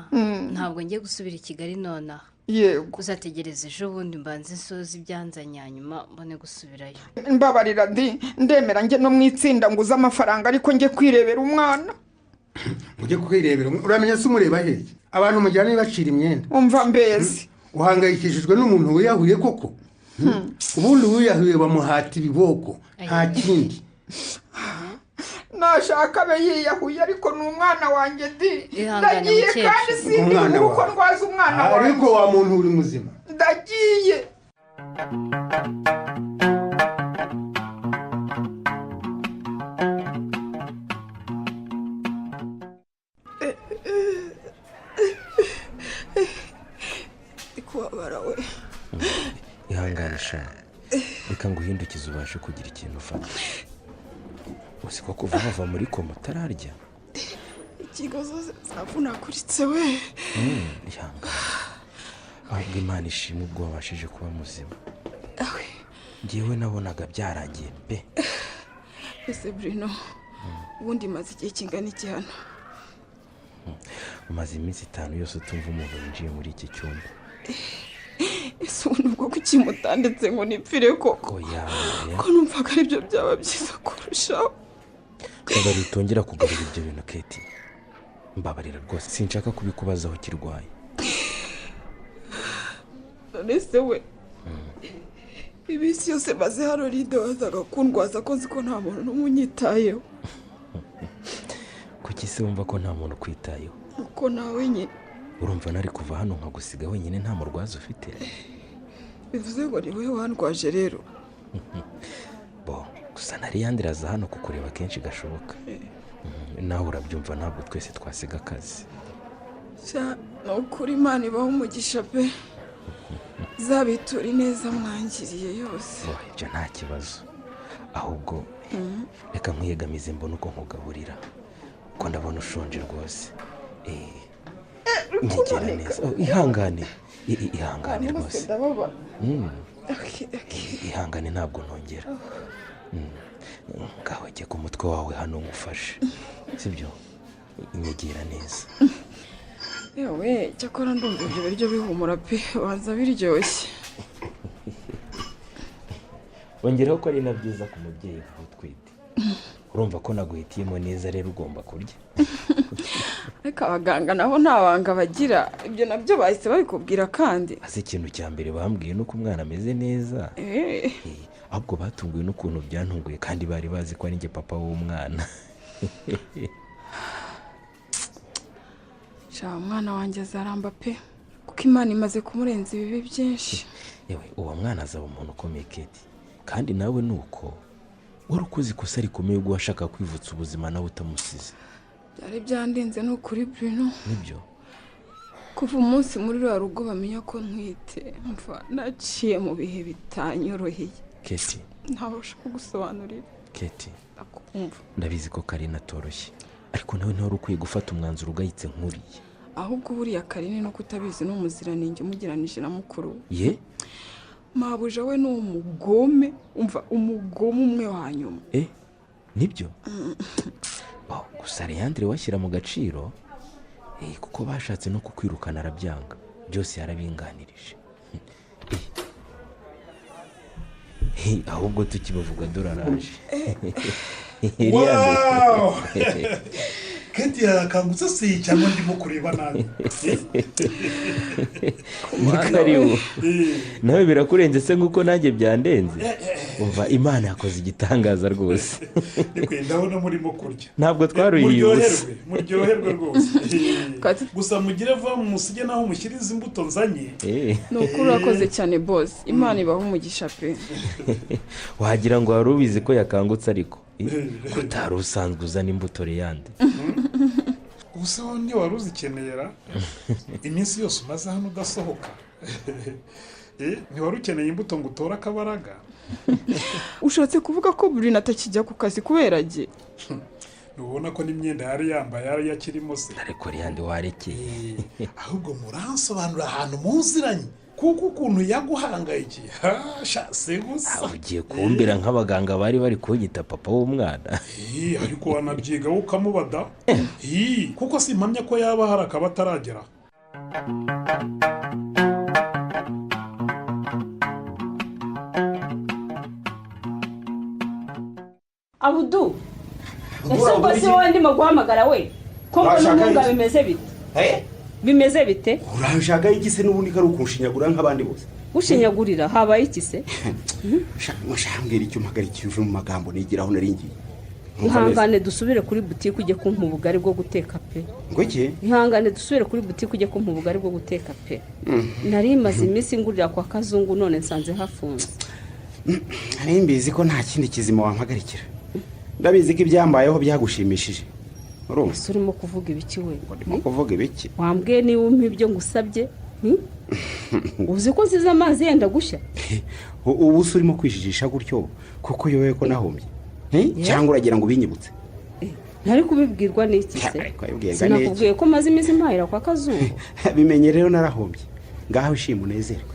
[SPEAKER 9] Ntabwo ngiye gusubira i Kigali nonaha.
[SPEAKER 3] Yego.
[SPEAKER 9] Uzategereza ejo bundi mbanze nsoze ibyanzanye hanyuma mbone gusubirayo.
[SPEAKER 3] Mbabarira di, ndemera njye no mu itsinda nguze amafaranga ariko njye kwirebera umwana.
[SPEAKER 8] Ujye kwirebera uramenya se umureba hehe? Abantu mujyana bacira imyenda.
[SPEAKER 3] Umva mbese.
[SPEAKER 8] Uhangayikishijwe n'umuntu wiyahuye koko? Ubundi wiyahuye bamuhata ibiboko, nta kindi.
[SPEAKER 3] Nashaka abe yiyahuye, ariko ni umwana wanjye di.
[SPEAKER 10] Ihangane,
[SPEAKER 3] Ndagiye
[SPEAKER 10] mukecuru.
[SPEAKER 3] kandi sindi
[SPEAKER 8] Umwana
[SPEAKER 3] bubure uko
[SPEAKER 8] wawe.
[SPEAKER 3] ndwaza umwana wanjye.
[SPEAKER 8] Ariko wa muntu, uri muzima?
[SPEAKER 3] Ndagiye. Ndi kubabara we.
[SPEAKER 7] Ihangane sha, reka nguhindukize ubashe kugira ikintu ufata. Uzi ko kuva bava muri koma utararya?
[SPEAKER 3] Ingingo zose zavunaguritse we.
[SPEAKER 7] Ihangane, ahubwo Imana ishimwe ubwo wabashije kuba muzima. Ngewe nabonaga byarangiye pe.
[SPEAKER 3] Ese Bruno, ubundi maze igihe kingana iki hano?
[SPEAKER 7] Umaze iminsi 5 yose utumva umuntu winjiye muri iki cyumba.
[SPEAKER 3] Ese ubundi ubwo kuki mutanditse ngo nipfire koko?
[SPEAKER 7] Oya.
[SPEAKER 3] Ko numvaga aribyo byaba byiza kurushaho.
[SPEAKER 7] Mbabarira, utongera kugarura ibyo bintu, Keti. Mbabarira rwose, sinshaka kubikubazaho kirwaye.
[SPEAKER 3] None se we, iminsi yose maze hano ninde wazaga kundwaza, ko nzi ko nta muntu n'umwe unyitayeho?
[SPEAKER 7] Kuki se wumva ko nta muntu ukwitayeho?
[SPEAKER 3] Uko nawe nyine.
[SPEAKER 7] Urumva nari kuva hano nkagusiga wenyine nta murwaza ufite?
[SPEAKER 3] Bivuze ngo ni wowe wandwaje rero?
[SPEAKER 7] Bo gusa nari yandiraza hano kukureba kenshi gashoboka. Nawe urabyumva, ntabwo twese twasiga akazi.
[SPEAKER 3] Sha, ni ukuri Imana ibaha umugisha pe, zabitura ineza mwangiriye yose.
[SPEAKER 7] Bo, ibyo nta kibazo, ahubwo reka nkwiyegamize mbone uko nkugaburira, kuko ndabona ushonje rwose. Nyegera neza. Oh, ihangane. Ihangane
[SPEAKER 3] Ahantu hose
[SPEAKER 7] rwose.
[SPEAKER 3] ndababara. Okay.
[SPEAKER 7] Ihangane, ntabwo nongera. Ngaho jya ku mutwe wawe hano ngufashe, sibyo? Nyegera neza.
[SPEAKER 3] Yewe, cyakora ndumva ibyo biryo bihumura pe, banza biryoshye.
[SPEAKER 7] Wongeraho ko ari na byiza ku mubyeyi nkawe utwite. Urumva ko naguhitiyemo neza rero, ugomba kurya.
[SPEAKER 3] Ariko abaganga nabo nta banga bagira, ibyo nabyo bahise babikubwira kandi?
[SPEAKER 7] Azi, ikintu cya mbere bambwiye ni uko umwana ameze neza. Ahubwo batunguwe n'ukuntu byantunguye, kandi bari bazi ko ari njye papa w'umwana.
[SPEAKER 3] Sha, umwana wanjye azaramba pe, kuko Imana imaze kumurenza ibibi byinshi.
[SPEAKER 7] Yewe, uwo mwana azaba umuntu ukomeye, Keti. Kandi nawe ni uko wari ukoze ikosa rikomeye ubwo washaka kwivutsa ubuzima nawe utamusize.
[SPEAKER 3] Byari byandinze ni ukuri, Bruno.
[SPEAKER 7] Nibyo.
[SPEAKER 3] Kuva umunsi muri ruriya rugo bamenya ko ntwite, mva naciye mu bihe bitanyoroheye.
[SPEAKER 7] Keti.
[SPEAKER 3] Ntabasha kugusobanurira.
[SPEAKER 7] Keti.
[SPEAKER 3] Ndakumva.
[SPEAKER 7] Ndabizi ko Karine atoroshye, ariko nawe ntiwari ukwiye gufata umwanzuro ugayitse nk'uriya.
[SPEAKER 3] Ahubwo buriya Karine no kutabizi ni umuziranenge umugeranije na mukuru we.
[SPEAKER 7] Ye?
[SPEAKER 3] Mabuja we ni umugome, umva, umugome umwe wa nyuma.
[SPEAKER 7] Nibyo? Oh, gusa Leandre washyira mu gaciro, kuko bashatse no kukwirukana arabyanga, byose yarabinganirije. Ahubwo tukibavuga dore araje.
[SPEAKER 5] Wow! Keti yarakangutse se cyangwa ndimo kureba nabi?
[SPEAKER 7] Ni karibu. Nawe birakurenze se nkuko nanjye byandenze? Umva, Imana yakoze igitangaza rwose.
[SPEAKER 5] Nikwe ndabona murimo kurya.
[SPEAKER 7] Ntabwo twaruhiye ubusa.
[SPEAKER 5] Muryoherwe, muryoherwe rwose. Gusa mugire vuba musige naho mushyiriza imbuto nzanye.
[SPEAKER 3] Ni ukuri urakoze cyane boss, Imana ibahe umugisha pe.
[SPEAKER 7] Wagira ngo wari ubizi ko yakangutse, ariko utari usanzwe uzana imbuto Leandre.
[SPEAKER 5] Ubuse wowe ntiwari uzikenera? Iminsi yose umaze hano udasohoka. Ntiwari ukeneye imbuto ngo utore akabaraga?
[SPEAKER 3] Ushatse kuvuga ko Bruno atakijya ku kazi kubera jye?
[SPEAKER 5] Ntubona ko n'imyenda yari yambaye yari yakirimo se?
[SPEAKER 7] Ariko Leandre warekeye.
[SPEAKER 5] Ahubwo muransobanura ahantu muziranye, kuko ukuntu yaguhangayikiye, sha si gusa.
[SPEAKER 7] Ugiye kumbera nk'abaganga bari bari kunyita papa w'umwana.
[SPEAKER 5] Ariko wanabyiga ukamubada. Kuko simpamya ko yaba hari akaba ataragera.
[SPEAKER 2] Abudu, ese ubwo si wowe ndimo guhamagara we? Ko mbona umwuga bimeze bite? Bimeze bite?
[SPEAKER 1] Uranshaka iki se n'ubundi kari ukunshinyagura nk'abandi bose?
[SPEAKER 2] Gushinyagurira habaye iki se?
[SPEAKER 1] Shambwira icyo mpagarikiye uve mu magambo nigiraho naringiye.
[SPEAKER 2] Ihangane dusubire kuri butike ujye kumpa ubugari bwo guteka pe.
[SPEAKER 1] Ngo iki?
[SPEAKER 2] Ihangane dusubire kuri butike ujye kumpa ubugari bwo guteka pe. Nari maze iminsi ngurira kwa Kazungu none nsanze hafunze.
[SPEAKER 1] Nari mbizi ko nta kindi kizima wampagarikira. Ndabizi ko ibyambayeho byagushimishije. Urumva?
[SPEAKER 2] Ese urimo kuvuga ibiki we?
[SPEAKER 1] Urimo kuvuga ibiki?
[SPEAKER 2] Wambwiye niba umpa ibyo ngusabye? Uzi ko nsize amazi yenda gushya?
[SPEAKER 1] Ubu se urimo kwijijisha gutyo kuko yowe ko nahombye? Cyangwa uragira ngo ubinyibutse?
[SPEAKER 2] Ntari kubibwirwa n'iki se? Sinakubwiye ko maze iminsi mpahira kwa Kazungu.
[SPEAKER 1] Bimenye rero narahombye. Ngaho ishima unezerwe.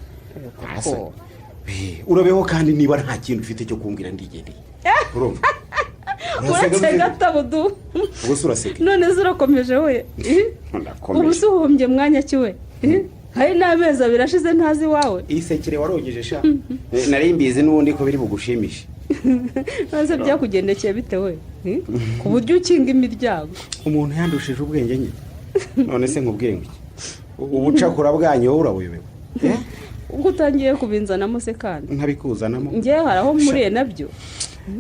[SPEAKER 1] Urabeho kandi niba nta kintu ufite cyo kumbwira ndigendeye. Urumva?
[SPEAKER 2] Uretse gatabudu.
[SPEAKER 1] Ubwo se uraseka?
[SPEAKER 2] None se urakomeje we?
[SPEAKER 1] Ndakomeje.
[SPEAKER 2] Ubu se uhombye mwanya ki we? Hari n'amezi abiri ashize ntazi iwawe.
[SPEAKER 1] Isekere warogeje sha. Nari mbizi n'ubundi ko biri bugushimishe.
[SPEAKER 2] Maze byakugendekeye bite we? Ku buryo ukinga imiryango.
[SPEAKER 1] Umuntu yandushije ubwenge nyine. None se nkubwire ngo iki? Ubucakura bwanyu wowe urabuyobewe.
[SPEAKER 2] Ubwo utangiye kubinzanamo se kandi?
[SPEAKER 1] Ntabikuzanamo.
[SPEAKER 2] Ngewe hari aho mpuriye nabyo.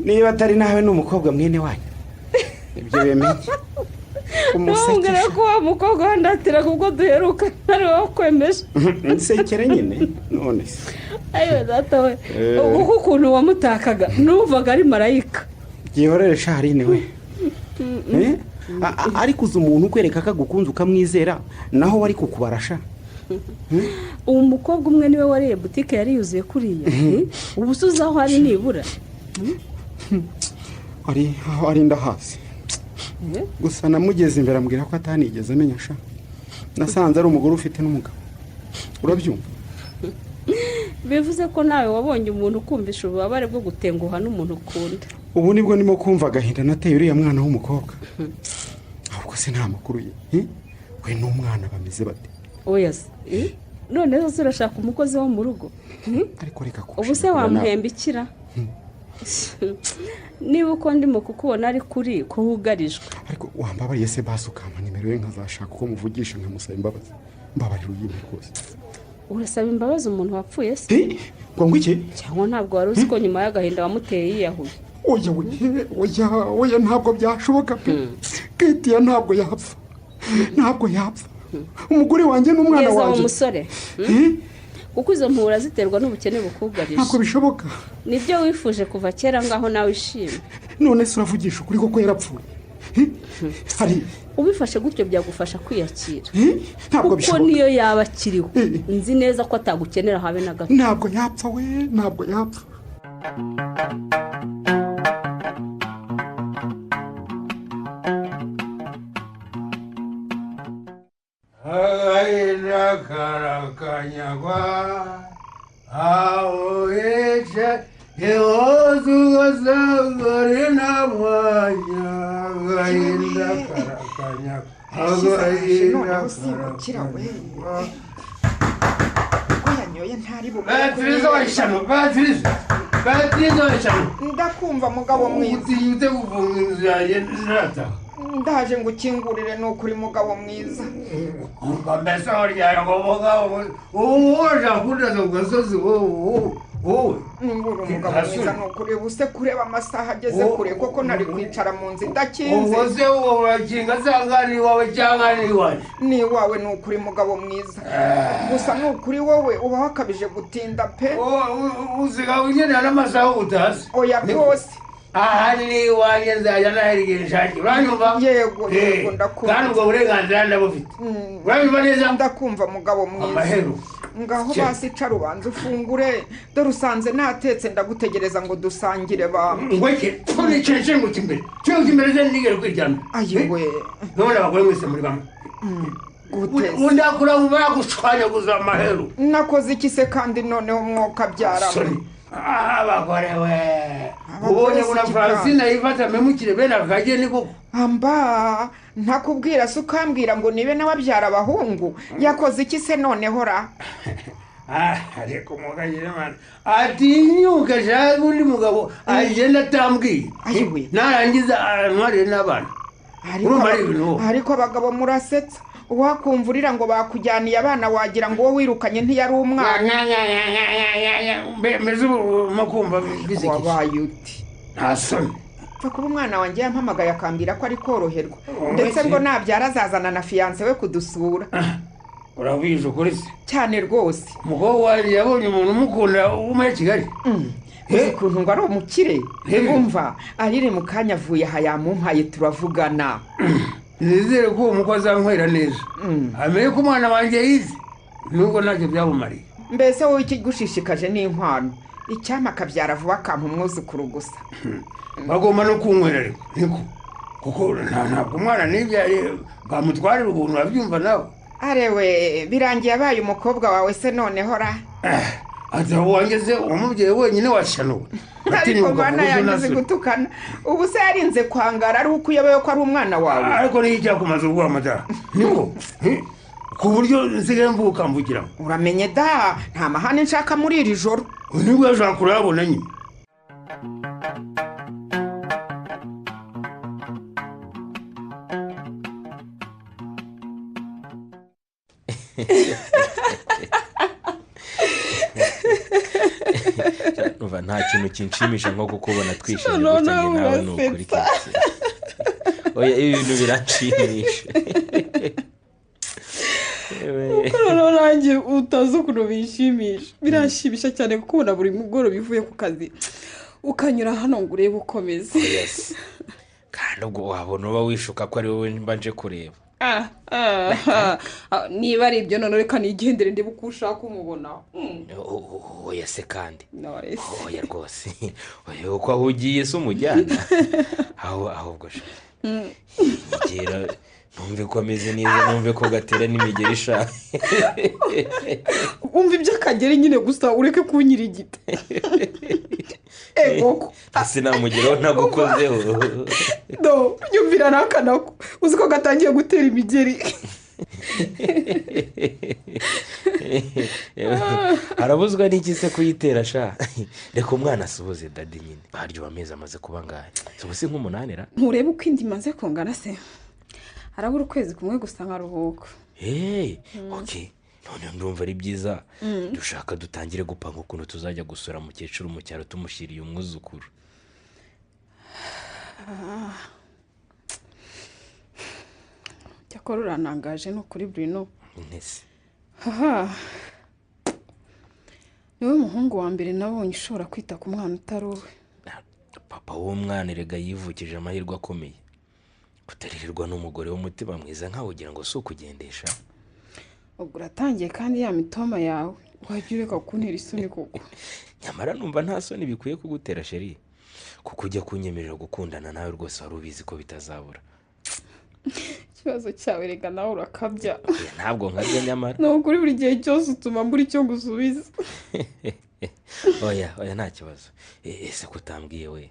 [SPEAKER 1] Niba atari nawe ni umukobwa mwene wanyu. Ibyo bimenye.
[SPEAKER 2] Ntumbwire ko wa mukobwa wandatira kubwo duheruka ntari wowe kwemeje.
[SPEAKER 1] Nsekere nyine none se.
[SPEAKER 2] Ayo data we, kuko ukuntu wamutakaga numvaga ari marayika.
[SPEAKER 1] Byihorere Shaharine we. Ariko uzi umuntu ukwereka ko agukunze ukamwizera naho wari kukubarasha.
[SPEAKER 2] Uwo mukobwa umwe niwe wariye butike yari yuzuye kuriya. Ubu se uzi aho ari nibura?
[SPEAKER 1] Ari aho ari ndahazi. Gusa namugeze imbere ambwira ko atanigeze amenya sha. Nasanze ari umugore ufite n'umugabo. Urabyumva?
[SPEAKER 2] Bivuze ko nawe wabonye umuntu ukumvisha ububabare bwo gutenguha n'umuntu ukunda.
[SPEAKER 1] Ubu nibwo ndimo kumva agahinda nateye uriya mwana w'umukobwa. Ahubwo se nta makuru ye. We n'umwana bameze bate?
[SPEAKER 2] Oya se. None se urashaka umukozi wo mu rugo?
[SPEAKER 1] Ariko reka ko.
[SPEAKER 2] Ubu se wamuhemba ikira? Niba uko ndimo kukubona ari kuri ko wugarijwe.
[SPEAKER 1] Ariko wambabariye se basi ukampa nimero ye nkazashaka uko muvugisha nkamusaba imbabazi. Mbabarira uyimpe rwose.
[SPEAKER 2] Urasaba imbabazi umuntu wapfuye se?
[SPEAKER 1] Ngo ngwiki?
[SPEAKER 2] Cyangwa ntabwo wari uzi ko nyuma y'agahinda wamuteye yiyahuye?
[SPEAKER 1] Oya oya oya ntabwo byashoboka pe. Ketiya ntabwo yapfa. Ntabwo yapfa. Umugore wanjye n'umwana wanjye.
[SPEAKER 2] Umusore. Kuko izo mpura ziterwa n'ubukene bukugarije.
[SPEAKER 1] Ntabwo bishoboka.
[SPEAKER 2] Nibyo wifuje kuva kera ngaho nawe ishimwe.
[SPEAKER 1] None se uravugisha ukuri koko yarapfuye? Hari
[SPEAKER 2] ubifashe gutyo byagufasha kwiyakira.
[SPEAKER 1] Ntabwo bishoboka.
[SPEAKER 2] Kuko niyo yaba akiriho nzi neza ko atagukenera habe na gato.
[SPEAKER 1] Ntabwo yapfa we, ntabwo yapfa.
[SPEAKER 8] Agahinda karakanyagwa aho hice ihoze ugasanga ari nta mwanya. Agahinda karakanyagwa agahinda karakanyagwa.
[SPEAKER 3] Ko yanyoye ntari bumare.
[SPEAKER 8] Beatrice w'ishyano, Beatrice, Beatrice w'ishyano.
[SPEAKER 3] Ndakumva mugabo mwiza.
[SPEAKER 8] Utinyutse gufunga inzu yanjye ntarataha.
[SPEAKER 3] Ndaje ngo ukingurire ni ukuri mugabo mwiza.
[SPEAKER 8] Umva mbese aho ryari ngo mugabo ubu kundaza ku gasozi wowe wowe.
[SPEAKER 3] Ngura umugabo mwiza ni ukuri ubuse kureba amasaha ageze kure koko nari kwicara mu nzu idakinze.
[SPEAKER 8] Ubwo se uwo urakinga asanga ni iwawe cyangwa ni iwanjye?
[SPEAKER 3] Ni iwawe ni ukuri mugabo mwiza. Gusa ni ukuri wowe uba wakabije gutinda pe.
[SPEAKER 8] Usiga ugendera n'amasaha utazi.
[SPEAKER 3] Oya rwose.
[SPEAKER 8] Aha ni iwanjye nzajya nahera igihe nshakiye uranyumva?
[SPEAKER 3] Yego yego ndakumva.
[SPEAKER 8] Kandi ubwo burenganzira ndabufite. Uranyumva neza?
[SPEAKER 3] Ndakumva mugabo mwiza.
[SPEAKER 8] Amahero.
[SPEAKER 3] Ngaho basi ica rubanza ufungure dore usanze natetse ndagutegereza ngo dusangire bamwe.
[SPEAKER 8] Ngo iki? Nicaye nshingutse imbere. Nshingutse imbere ze nigere kwiryamira.
[SPEAKER 3] Ayiwe.
[SPEAKER 8] None abagore mwese muri bamwe. Undi akura vuba yagushwanyaguza amahero.
[SPEAKER 3] Nakoze iki se kandi noneho mwoka byarama.
[SPEAKER 8] Abagore we. Ubonye kuna Francine yifata memukire bene akageni koko.
[SPEAKER 3] Amba ntakubwira se ukambwira ngo nibe nababyara abahungu yakoze iki se noneho ra?
[SPEAKER 8] Ariko mugagire mana atinyuka shaka undi mugabo agenda atambwiye. Narangiza arantwarire n'abana.
[SPEAKER 3] Ariko abagabo murasetsa. Uwakumva urira ngo bakujyaniye abana wagira ngo uwo wirukanye ntiyari umwana.
[SPEAKER 8] Mbese ubu urimo kumva bizigiye.
[SPEAKER 3] Wabaye uti
[SPEAKER 8] Nta soni.
[SPEAKER 3] Pfa kuba umwana wanjye yampamagaye akambwira ko ari koroherwa, ndetse ngo nabyara azazana na fiyanse we kudusura.
[SPEAKER 8] Urabwije ukuri se?
[SPEAKER 3] Cyane rwose.
[SPEAKER 8] Umukobwa wanjye yabonye umuntu umukunda w'umunya Kigali.
[SPEAKER 3] Uzi ukuntu ngo ari umukire? Umva arire mu kanya avuye aha yamumpaye turavugana.
[SPEAKER 8] Nizere ko uwo mukozi azanywera neza, amenye ko umwana wanjye yize nubwo ntacyo byamumariye.
[SPEAKER 3] Mbese wowe ikigushishikaje ni inkwano? Icyampa akabyara vuba akampa umwuzukuru gusa.
[SPEAKER 8] Bagomba no kunywera ariko niko, kuko ntabwo umwana nibyariye bamutwarira ubuntu, urabyumva nawe.
[SPEAKER 3] Arewe, birangiye abaye umukobwa wawe se noneho ra?
[SPEAKER 8] Ati wanjye se umubyeyi wenyine washanuwe.
[SPEAKER 3] Ariko bana yangize gutukana. Ubu se yarinze kwangara ari uko uyobewe ko ari umwana wawe?
[SPEAKER 8] Ariko niyo icyakumaze ubwoba madamu niko, ku buryo nsigaye mvuka mvugira.
[SPEAKER 3] Uramenye da, nta mahane nshaka muri iri joro.
[SPEAKER 8] Nibwo yashaka kurayabona nyine.
[SPEAKER 7] Umva, nta kintu kinshimisha nko kukubona twishimye gutya njye nawe, ni ukuri kabisa. Oya, ibi bintu biranshimisha.
[SPEAKER 3] Kuko noneho nanjye utazi ukuntu bishimisha. Biranshimisha cyane kukubona buri mugoroba uvuye ku kazi ukanyura hano ngo urebe uko umeze.
[SPEAKER 7] Yes. Kandi ubwo wabona uba wishuka ko ari wowe mba nje kureba.
[SPEAKER 3] Niba ari ibyo none reka nigendere ndebe uko ushaka umubona.
[SPEAKER 7] Oya se kandi. Oya rwose. Oya, uko aho ugiye se umujyana. Aho ahubwo sha. Nyegera numve ko ameze neza, numve ko gatera n'imigeri sha.
[SPEAKER 3] Umva ibyo akagera nyine gusa ureke kunyirigita. Ego.
[SPEAKER 7] Sinamugeraho ntagukozeho.
[SPEAKER 3] Do, nyumvira nakanako. Uzi ko gatangiye gutera imigeri.
[SPEAKER 7] Arabuzwa n'iki se kuyitera sha? Reka umwana asuhuze dadi nyine. Haryo amezi amaze kuba ngahe? Ubu si nk'umunani ra?
[SPEAKER 3] Nturebe uko indi imaze kungana se. Harabura ukwezi kumwe gusa nkaruhuka.
[SPEAKER 7] Hey, okay. None ndumva ari byiza. Dushaka dutangire gupanga ukuntu tuzajya gusura mukecuru mu cyaro tumushyiriye umwuzukuru.
[SPEAKER 3] Cyakora uranangaje no kuri Bruno.
[SPEAKER 7] Ntese.
[SPEAKER 3] Niwe muhungu wa mbere nabonye ushobora kwita ku mwana utari uwe.
[SPEAKER 7] Papa w'umwana erega yivukije amahirwe akomeye. Kutaririrwa n'umugore w'umutima mwiza nkawe ugira ngo si ukugendesha.
[SPEAKER 3] Ubwo uratangiye kandi ya mitoma yawe wajya ureka kuntera isoni koko.
[SPEAKER 7] Nyamara numva nta soni bikwiye kugutera sheri, kuko ujya kunyemerera gukundana nawe rwose wari ubizi ko bitazabura.
[SPEAKER 3] Ikibazo cyawe rega nawe urakabya.
[SPEAKER 7] Ntabwo nkabya nyamara.
[SPEAKER 3] Ni ukuri buri gihe cyose utuma mbura icyo ngusubiza.
[SPEAKER 7] Oya oya, nta kibazo. Ese kutambwiye we?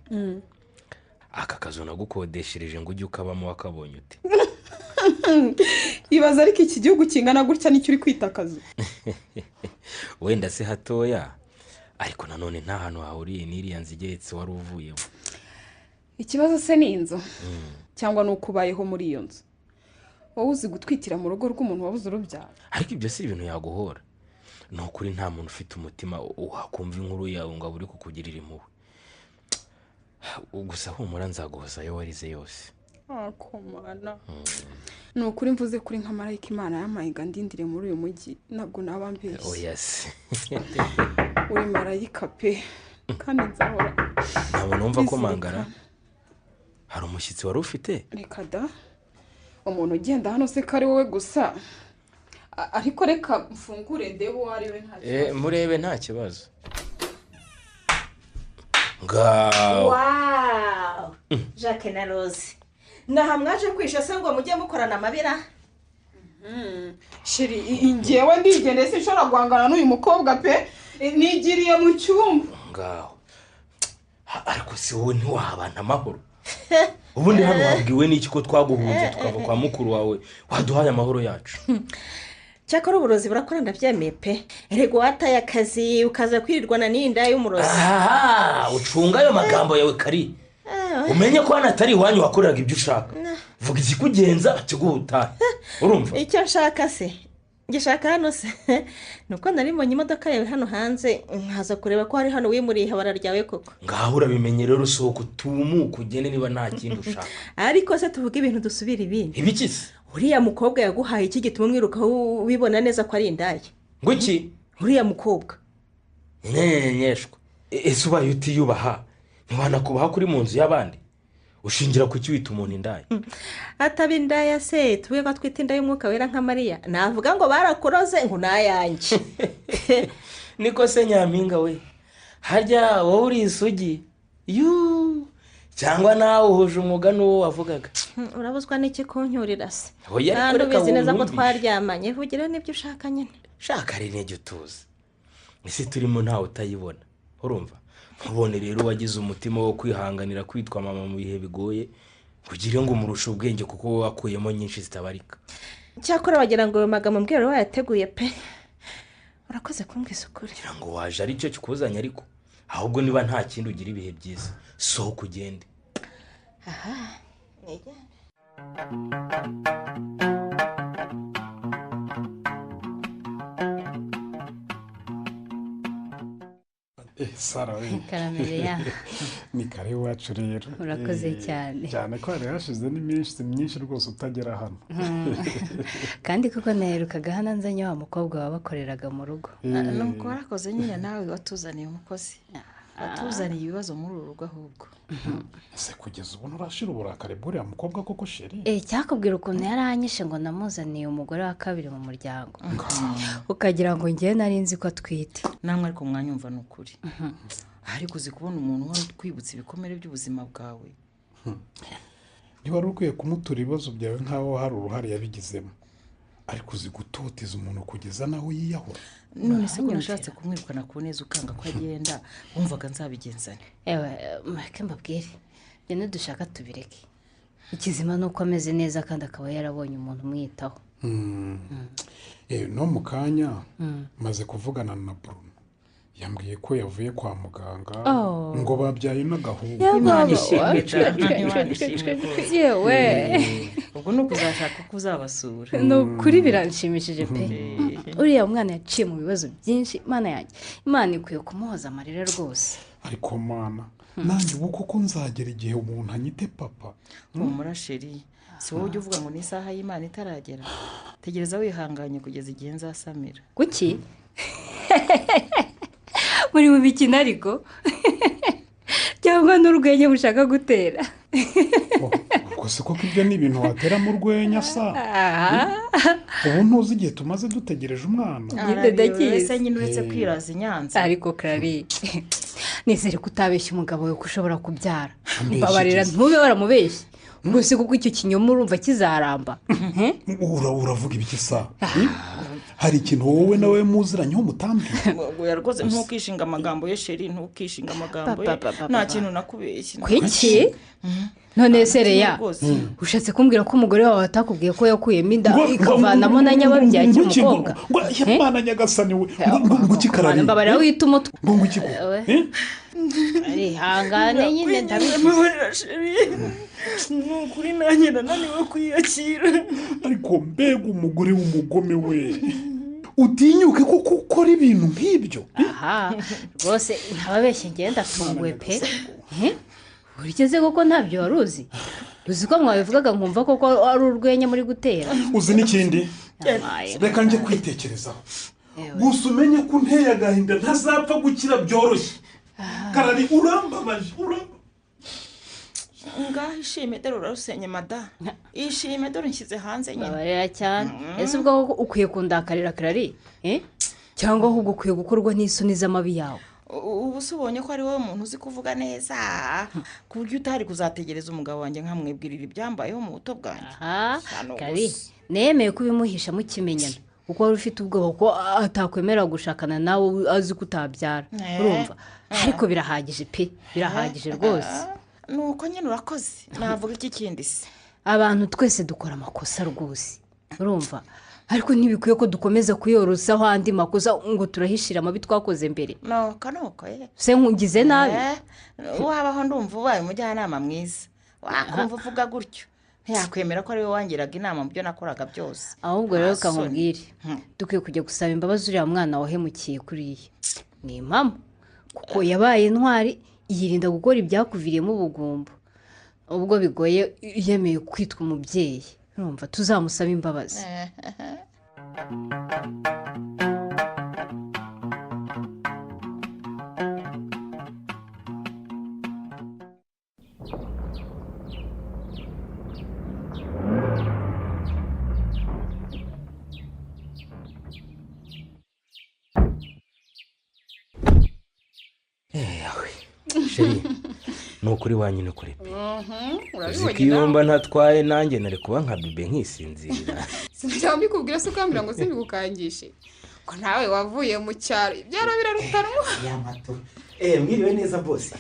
[SPEAKER 7] Aka kazu nagukodeshereje ngo ujye ukabamo wakabonye ute?
[SPEAKER 3] Ibaza ariko iki gihugu kingana gutya nicyo uri kwita akazu.
[SPEAKER 7] Wenda se hatoya, ariko nanone nta hantu hahuriye n'iriya nzu igeretse wari uvuyemo.
[SPEAKER 3] Ikibazo se ni inzu cyangwa nuko ubayeho muri iyo nzu? Wowe uzi gutwikira mu rugo rw'umuntu wabuze urubyaro.
[SPEAKER 7] Ariko ibyo si ibintu yaguhora. Ni ukuri nta muntu ufite umutima wakumva inkuru yawe ngo abure kukugirira impuhwe. Gusa humura nzaguhozayo warize yose.
[SPEAKER 3] Akomana. Ni ukuri mvuze kuri nka marayika Imana yampaye ngo andindire muri uyu mujyi, ntabwo naba mbeshye.
[SPEAKER 7] Oh yes.
[SPEAKER 3] Uri marayika pe, kandi nzahora.
[SPEAKER 7] Ntabwo numva ko mangara hari umushyitsi wari ufite.
[SPEAKER 3] Reka da, umuntu ugenda hano se ko ari wowe gusa. Ariko reka mfungure ndebe uwo ari we nta kibazo.
[SPEAKER 7] Murebe nta kibazo. Ngaho.
[SPEAKER 6] Wow! Jacques na Rose. Naha mwaje kwisha se ngo mujye mukorana amabira?
[SPEAKER 3] Sheri, ingewe ndigende sinshobora guhangana n'uyu mukobwa pe. Nigiriye mu cyumba.
[SPEAKER 7] Ngaho. Ariko si wowe ntiwahabana amahoro. Ubundi hano wabwiwe n'iki ko twaguhunze tukava kwa mukuru wawe waduhaye amahoro yacu?
[SPEAKER 6] Cyakora uburozi burakora ndabyemeye pe. Erega wataye akazi ukaza kwirirwana n'inda y'umurozi.
[SPEAKER 7] Aha, ucunga ayo magambo yawe kari. Umenye ko hano atari iwanyu wakoreraga ibyo ushaka. Vuga ikikugenza kiguhutane. Urumva
[SPEAKER 6] icyo nshaka se ngishaka hano se nuko nari mbonye imodoka yawe hano hanze nkaza kureba ko hari hano wimuriye ihabara ryawe koko.
[SPEAKER 7] Ngaho urabimenye rero, usohoka utumuka ugende niba nta kindi ushaka.
[SPEAKER 6] Ariko se tuvuge ibintu dusubira ibindi.
[SPEAKER 7] Ibiki se?
[SPEAKER 6] Uriya mukobwa yaguhaye iki gituma umwirukaho wibona neza ko ari indaya?
[SPEAKER 7] Ngo iki?
[SPEAKER 6] Uriya mukobwa
[SPEAKER 7] nyenyeshwa. Ese ubaye utiyubaha ntiwanakubaha kuri mu nzu y'abandi? Ushingira ku wita umuntu indaya?
[SPEAKER 6] Ataba indaya se tuvuge ko atwite inda y'umwuka wera nka Mariya, navuga ngo barakuroze ngo nayanjye.
[SPEAKER 7] Niko se nyampinga we, harya wowe uri isugi yuu cyangwa nawe uhuje umwuga n'uwo wavugaga?
[SPEAKER 6] Urabuzwa n'iki kuncyurira se? Kandi ubizi neza ko twaryamanye, vugire n'ibyo ushaka nyine.
[SPEAKER 7] Shaka ari intege utuzi, isi turimo ntawe utayibona. Urumva nkubone rero wagize umutima wo kwihanganira kwitwa mama mu bihe bigoye, kugira ngo umurushe ubwenge kuko wowe wakuyemo nyinshi zitabarika.
[SPEAKER 6] Cyakora wagira ngo ayo magambo mbwira wayateguye pe. Urakoze kumbwiza ukuri.
[SPEAKER 7] Kugira ngo waje ari cyo kikuzanye, ariko ahubwo niba nta kindi ugira ibihe byiza, sohoka ugende.
[SPEAKER 6] Aha nijyane.
[SPEAKER 5] Sara we
[SPEAKER 10] Karamere
[SPEAKER 5] ni kare iwacu rero.
[SPEAKER 10] Urakoze cyane
[SPEAKER 5] cyane ko hari hashize n'iminsi myinshi rwose utagera hano.
[SPEAKER 10] Kandi kuko naherukaga hano nzanye wa mukobwa wabakoreraga mu rugo.
[SPEAKER 4] Nuko warakoze nyine nawe watuzaniye umukozi, watuzaniye ibibazo muri uru rugo ahubwo.
[SPEAKER 5] Ese kugeza ubu nturashira uburakari bw'uriya mukobwa koko sheri?
[SPEAKER 10] Cyakubwira ukuntu yaranyishe ngo namuzaniye umugore wa kabiri mu muryango, ukagira ngo ngewe nari nzi ko atwite.
[SPEAKER 4] Namwe ariko mwanyumva ni ukuri. Ariko uzi kubona umuntu wari utwibutsa ibikomere by'ubuzima bwawe.
[SPEAKER 5] Ntiwari ukwiye kumutura ibibazo byawe nk'aho hari uruhare yabigizemo, ariko uzi gutoteza umuntu kugeza naho yiyahura.
[SPEAKER 4] None se ko nashatse kumwirukana ku neza ukanga ko agenda, wumvaga nzabigenzane?
[SPEAKER 10] Ewe mureke mbabwire, ibyo ntidushaka tubireke. Ikizima ni uko ameze neza kandi akaba yarabonye umuntu umwitaho.
[SPEAKER 5] No mu kanya maze kuvugana na Bruno, yambwiye ko yavuye kwa muganga ngo babyaye n'agahungu.
[SPEAKER 10] Yewe
[SPEAKER 4] ubwo ni ukuzashaka uko uzabasura.
[SPEAKER 10] Ni ukuri biranshimishije pe. Uriya mwana yaciye mu bibazo byinshi, Imana yanjye, Imana ikwiye kumuhoza amarira rwose.
[SPEAKER 5] Ariko mana nanjye ubu koko nzagera igihe umuntu anyite papa.
[SPEAKER 4] Humura sheri, si wowe ujya uvuga ngo ni isaha y'Imana itaragera. Tegereza wihanganye kugeza igihe nzasamira.
[SPEAKER 10] Kuki? Muri mu mikino ariko cyangwa n'urwenya mushaka gutera?
[SPEAKER 5] Ubwo se koko ibyo ni ibintu watera mu rwenya sa? Ubu ntuzi igihe tumaze dutegereje umwana.
[SPEAKER 4] Ese nyine uretse kwiraza i Nyanza.
[SPEAKER 10] Ariko Clary, nizere ko utabeshya umugabo we ko ushobora kubyara. Mbabarira ntube waramubeshye. Ubwo se kuko icyo kinyoma urumva kizaramba?
[SPEAKER 5] Uravuga ibiki sa? Hari ikintu wowe nawe muziranye umutambye?
[SPEAKER 4] Oya rwose ntukishinga amagambo ye sheri, ntukishinga amagambo ye. Nta kintu nakubeshye.
[SPEAKER 10] Kuki? None se Reya, ushatse kumbwira ko umugore wawe atakubwiye ko yakuyemo inda ikavanamo na nyababyaye cy'umukobwa?
[SPEAKER 5] Imana nyagasani we, ngo iki Karari?
[SPEAKER 10] Mbabarira wita umutwe.
[SPEAKER 5] Ngo iki ko?
[SPEAKER 10] Arihangane nyine ndabivuze.
[SPEAKER 4] Nukuri nanjye nananiwe kwiyakira.
[SPEAKER 5] Ariko mbega umugore w'umugome we, utinyuke kuko ukora ibintu nk'ibyo.
[SPEAKER 10] Aha rwose ntababeshye ngenda ndatunguwe pe. Urigeze koko ntabyo wari uzi? Uzi ko mwabivugaga nkumva koko ari urwenya muri gutera.
[SPEAKER 5] Uzi n'ikindi? Reka njye kwitekerezaho. Gusa umenye ko unteye agahinda ntazapfa gukira byoroshye. Karari urambabaje,
[SPEAKER 4] Ngaho ishime dore urarusenye mada. Ishime dore nshyize hanze nyine.
[SPEAKER 10] Babarira cyane. Ese ubwo ukwiye kundakarira Karari? Cyangwa ahubwo ukwiye gukorwa n'isoni z'amabi yawe?
[SPEAKER 4] Ubu se ubonye ko ari wowe muntu uzi kuvuga neza ku buryo utari kuzategereza umugabo wanjye nkamwibwirira ibyambayeho mu buto bwanjye.
[SPEAKER 10] Karari, nemeye kubimuhisha mukimenyana kuko wari ufite ubwoba ko atakwemera gushakana nawe azi ko utabyara. Urumva? Ariko birahagije pe, birahagije rwose.
[SPEAKER 4] Nuko nyine urakoze. Navuga iki kindi se?
[SPEAKER 10] Abantu twese dukora amakosa rwose. Urumva? Ariko ntibikwiye ko dukomeza kuyorosaho andi makosa ngo turahishira amabi twakoze mbere.
[SPEAKER 4] Nuko nuko ye.
[SPEAKER 10] Se nkugize nabi?
[SPEAKER 4] Wabaho ndumva ubaye umujyanama mwiza. Wakumva uvuga gutyo. Ntiyakwemera ko ari we wangiraga inama mu byo nakoraga byose.
[SPEAKER 10] Ahubwo rero kamubwire, dukwiye kujya gusaba imbabazi uriya mwana wahemukiye kuriya. Ni impamo kuko yabaye intwari yirinda gukora ibyakuviriyemo ubugumba. Ubwo bigoye yemeye kwitwa umubyeyi, urumva tuzamusaba imbabazi.
[SPEAKER 7] Sheri, nukuri wanyu nukuri pe. Uzikiyomba ntatwaye nanjye nari kuba nka bibe nkisinzira.
[SPEAKER 3] Sinajya mbikubwira se ukambira ngo simbigukangishe. Ko nawe wavuye mu cyaro ibyaro birarutanwa.
[SPEAKER 1] Ya mato. Mwiriwe neza boss.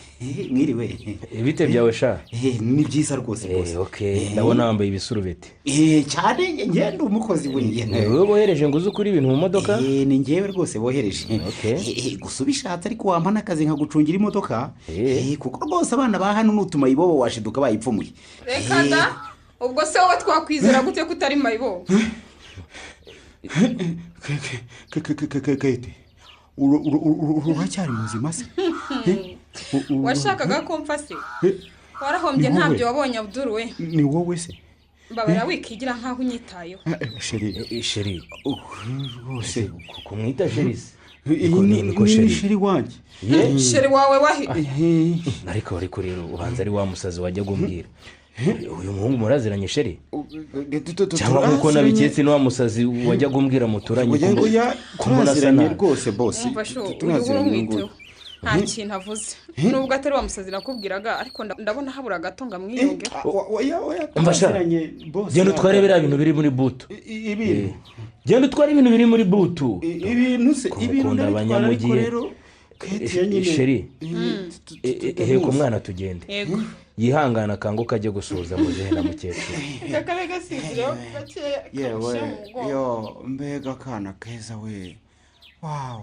[SPEAKER 1] Mwiriwe.
[SPEAKER 7] Bite byawe sha?
[SPEAKER 1] Ni byiza rwose boss.
[SPEAKER 7] Okay, ndabona wambaye ibisurubeti.
[SPEAKER 1] Cyane ngende umukozi buriye.
[SPEAKER 7] Wewe bohereje ngo uze ukuri ibintu mu modoka?
[SPEAKER 1] Ni ngewe rwose bohereje. Gusa ubishatse ariko wampa nakazi nka gucungira imodoka. Kuko rwose abana ba hano nutuma ibobo washiduka bayipfumuye.
[SPEAKER 3] Reka da. Ubwo se wowe twakwizera gute kutari mayibobo?
[SPEAKER 1] Kete. Uracyari muzima se?
[SPEAKER 3] Washakaga ko mfa se? Warahombye ntabyo wabonye Abdul we.
[SPEAKER 1] Ni wowe se?
[SPEAKER 3] Mbabara wikigira nkaho unyitayeho.
[SPEAKER 7] Sheri. Rwose kumwita Sheri se?
[SPEAKER 1] Ni Sheri wanjye.
[SPEAKER 3] Sheri wawe wahe?
[SPEAKER 7] Ariko ariko rero ubanza ari wa musazi wajya gumbwira. Uyu muhungu muraziranye Sheri? Cyangwa nkuko nabiketse ni wa musazi wajya gumbwira muturanye.
[SPEAKER 1] Turaziranye rwose boss.
[SPEAKER 3] Turaziranye ngo nta kintu avuze. Nubwo atari wa musazi nakubwiraga ariko ndabona habura gato ngamwiyunge.
[SPEAKER 1] Oya turaziranye boss.
[SPEAKER 7] Genda utware biriya bintu biri muri butu.
[SPEAKER 1] Ibintu.
[SPEAKER 7] Genda utware ibintu biri muri butu.
[SPEAKER 1] Ibintu se ibintu ndabitwara ariko rero
[SPEAKER 7] Sheri. Heko umwana tugende.
[SPEAKER 3] Yego.
[SPEAKER 7] Yihangana kanguka ajye gusuhuza muzehe na mukecuru.
[SPEAKER 3] Ndakare gasinzira gakeya.
[SPEAKER 1] Yewe yo mbega kana keza we. Wow.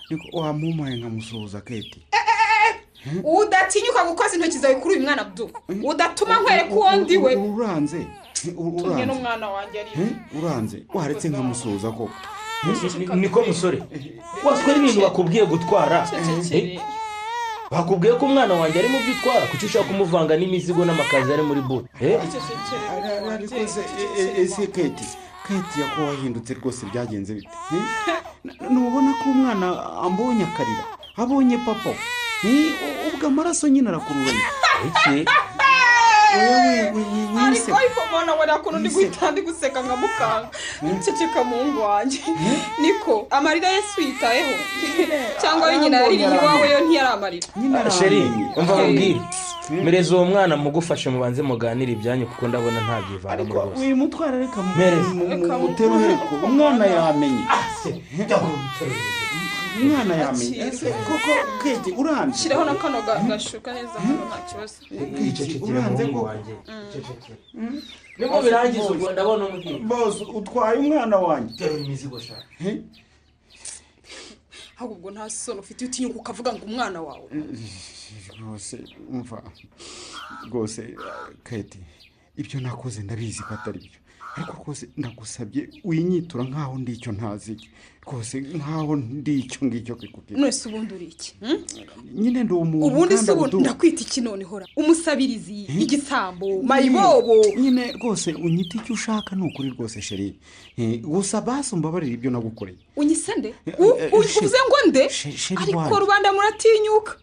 [SPEAKER 1] Niko wamumaye nkamusuhuza Keti.
[SPEAKER 3] Udatinyuka gukoza intoki zawe kuri uyu mwana Abdul. Udatuma nkwereka uwo ndi we.
[SPEAKER 1] Uranze.
[SPEAKER 3] Uranze. N'umwana wanjye ari.
[SPEAKER 1] Uranze. Waretse nkamusuhuza koko.
[SPEAKER 7] Niko musore. Waswera ibintu bakubwiye gutwara. Bakubwiye ko umwana wanjye ari mu byitwara kuki ushaka kumuvanga n'imizigo n'amakazi ari muri boot.
[SPEAKER 1] Ariko se ese Keti yako wahindutse rwose byagenze bite? Nubona ko umwana ambonye akarira abonye papa ubwo amaraso nyine arakururanye.
[SPEAKER 7] Iki?
[SPEAKER 3] Ariko mwana wari kuntu ndi guhita ndi guseka nkamukanga nceceka muhungu wanjye. Niko amarira Yesu yitayeho cyangwa we nyina yaririye iwawe yo ntiyari amarira.
[SPEAKER 7] Sheri umva nkubwire, mereza uwo mwana mugufashe mubanze muganire ibyanyu kuko ndabona ntabyivanamo rwose.
[SPEAKER 1] Uyu mutwara reka muteruhereko umwana yamenye. Umwana yamenye koko Keti uranze.
[SPEAKER 3] Shiraho na kano gashuka neza hano nta kibazo.
[SPEAKER 1] Uranze koko.
[SPEAKER 7] Niko birangiza ubwo ndabona umubwira.
[SPEAKER 1] Boss utwaye umwana wanjye.
[SPEAKER 7] Terura imizigo sha.
[SPEAKER 3] Ahubwo nta soni ufite utinyuka ukavuga ngo umwana wawe.
[SPEAKER 1] Rwose umva rwose Keti ibyo nakoze ndabizi ko atari byo. Ariko rwose ndagusabye winyitura nkaho ndi icyo ntazi. Rwose nkaho ndi icyo ngicyo kikubwira.
[SPEAKER 3] None se ubundi uri iki?
[SPEAKER 1] Nyine ndi umuntu.
[SPEAKER 3] Ubundi se ubundi ndakwita iki none hora? Umusabirizi, igisambo, mayibobo.
[SPEAKER 1] Nyine rwose unyita icyo ushaka ni ukuri rwose Sheri. Gusa basi umbabarire ibyo nagukoreye.
[SPEAKER 3] Unyise nde? Uvuze ngo nde? Ariko rubanda muratinyuka.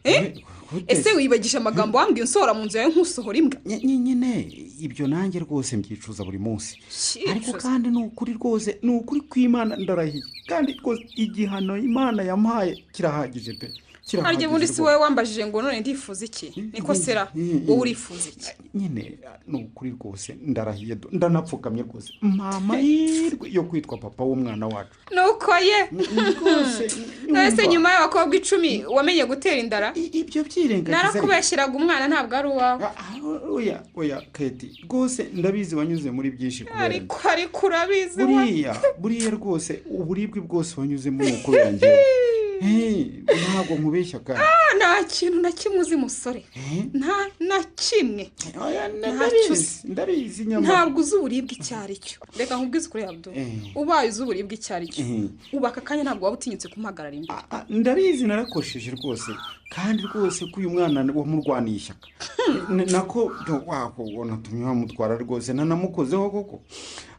[SPEAKER 3] Ese wibagisha amagambo wambwiye unsohora mu nzu yawe nkusohora imbwa?
[SPEAKER 1] Nyine ibyo nanjye rwose mbyicuza buri munsi. Ariko kandi ni ukuri rwose ni ukuri kw'Imana ndarahiye. Kandi rwose igihano Imana yampaye kirahagije pe.
[SPEAKER 3] Harya ubundi si wowe wambajije ngo none ndifuza iki? Niko sera wowe urifuza iki?
[SPEAKER 1] Nyine ni ukuri rwose ndarahiye ndanapfukamye rwose. Mama yirwe yo kwitwa papa w'umwana wacu.
[SPEAKER 3] Nuko ye. None nyuma y'abakobwa 10 wamenye gutera indara?
[SPEAKER 1] Ibyo byirengagiza.
[SPEAKER 3] Narakubeshyiraga umwana ntabwo ari uwawe.
[SPEAKER 1] Oya oya Keti rwose ndabizi wanyuze muri byinshi kubera.
[SPEAKER 3] Ariko urabizi
[SPEAKER 1] buriya rwose uburibwe bwose wanyuzemo ni ukubera njyewe. Ntabwo nkubeshya kandi.
[SPEAKER 3] Nta kintu na kimwe uzi musore, nta na kimwe.
[SPEAKER 1] Ndabizi nyamara
[SPEAKER 3] ntabwo uzi uburibwe icyo ari cyo. Reka nkubwize ukuri Abdu, ubaye uzi uburibwe icyo ari cyo ubaka akanya ntabwo waba utinyutse kumuhagarara imbere.
[SPEAKER 1] Ndabizi narakosheje rwose, kandi rwose ko uyu mwana wamurwaniye ishyaka nako wanatumye wamutwara rwose, nanamukozeho koko.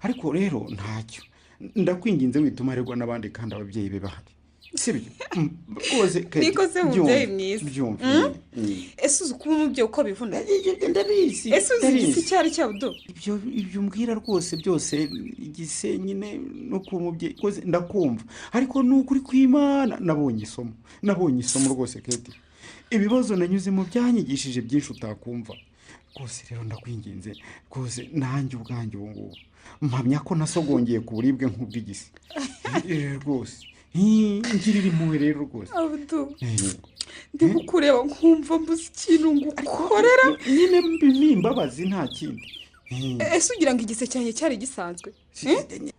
[SPEAKER 1] Ariko rero ntacyo, ndakwinginze wituma aregwa n'abandi kandi ababyeyi be bahari, sibyo? Rwose
[SPEAKER 3] niko se mubyeyi mwiza. Ese uzi kuba umubyeyi uko bivuna?
[SPEAKER 1] Ndabizi.
[SPEAKER 3] Ese uzi igisi icyo ari cyo Abdu?
[SPEAKER 1] Ibyo umbwira rwose byose igise nyine no kuba umubyeyi rwose ndakumva, ariko ni ukuri kw'Imana nabonye isomo, nabonye isomo rwose Keti. Ibibazo nanyuzemo byanyigishije byinshi utakumva rwose. Rero ndakwinginze rwose, nanjye ubwanjye ubu ngubu mpamya ko nasogongeye ku buribwe nk'ubw'igisi rwose. Ngirira impuhwe rero rwose
[SPEAKER 3] Abdu, ndi kukureba nkumva mbuze ikintu ngukorera
[SPEAKER 1] nyine ni imbabazi nta kindi.
[SPEAKER 3] Ese ugira ngo igise cyanjye cyari gisanzwe?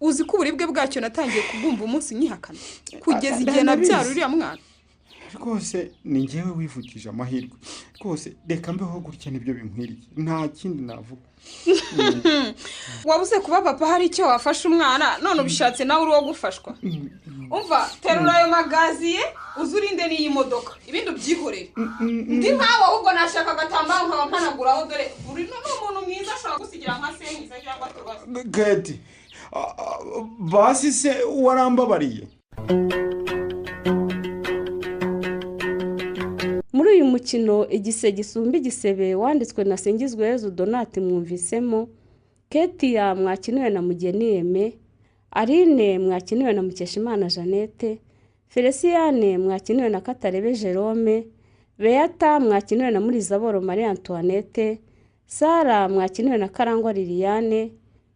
[SPEAKER 3] Uzi ko uburibwe bwacyo natangiye kubwumva umunsi nyihakana kugeza igihe nabyara uriya mwana.
[SPEAKER 1] Rwose ni njyewe wivukije amahirwe rwose, reka mbeho gutya nibyo binkwiriye, nta kindi navuga.
[SPEAKER 3] Wabuze kuba papa hari icyo wafasha umwana, none ubishatse nawe uri uwo gufashwa. Umva, terura ayo magaziye uzurinde n'iyi modoka, ibindi ubyihorere. Ndi nkawe ahubwo nashaka agatambaro nkaba mpanaguraho, dore uri n'umuntu mwiza ashobora gusigira nka sengiza cyangwa tubazo.
[SPEAKER 1] Keti, basi se warambabariye.
[SPEAKER 2] Muri uyu mukino igise gisumba igisebe wanditswe na Singizweyezu Donat mwumvisemo Ketia mwakiniwe na Mugeni Aime, Aline mwakiniwe na Mukeshimana Jeannette, Feliciane mwakiniwe na Katarebe Jerome, Beata mwakiniwe na Murizaboro Marie Antoinette, Sara mwakiniwe na Karangwa Liliane,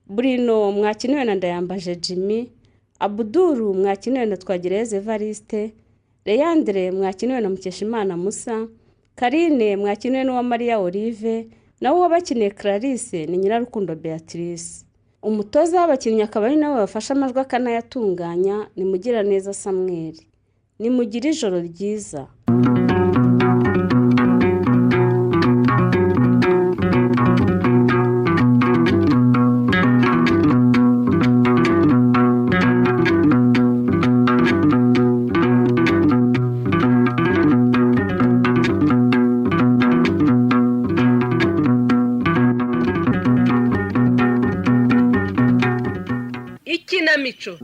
[SPEAKER 2] Bruno mwakiniwe na Ndayambaje Jimmy, Abuduru mwakiniwe na Twagireze Evariste, Leandre mwakiniwe na Mukeshimana Musa, Karine mwakiniwe n'uwa Maria Olive, nawe wabakiniye Clarisse ni Nyirarukundo Beatrice. Umutoza w'abakinnyi akaba ari nawe wafashe amajwi akanayatunganya ni Mugiraneza Samuel. Nimugire ijoro ryiza.
[SPEAKER 11] Ikinamico.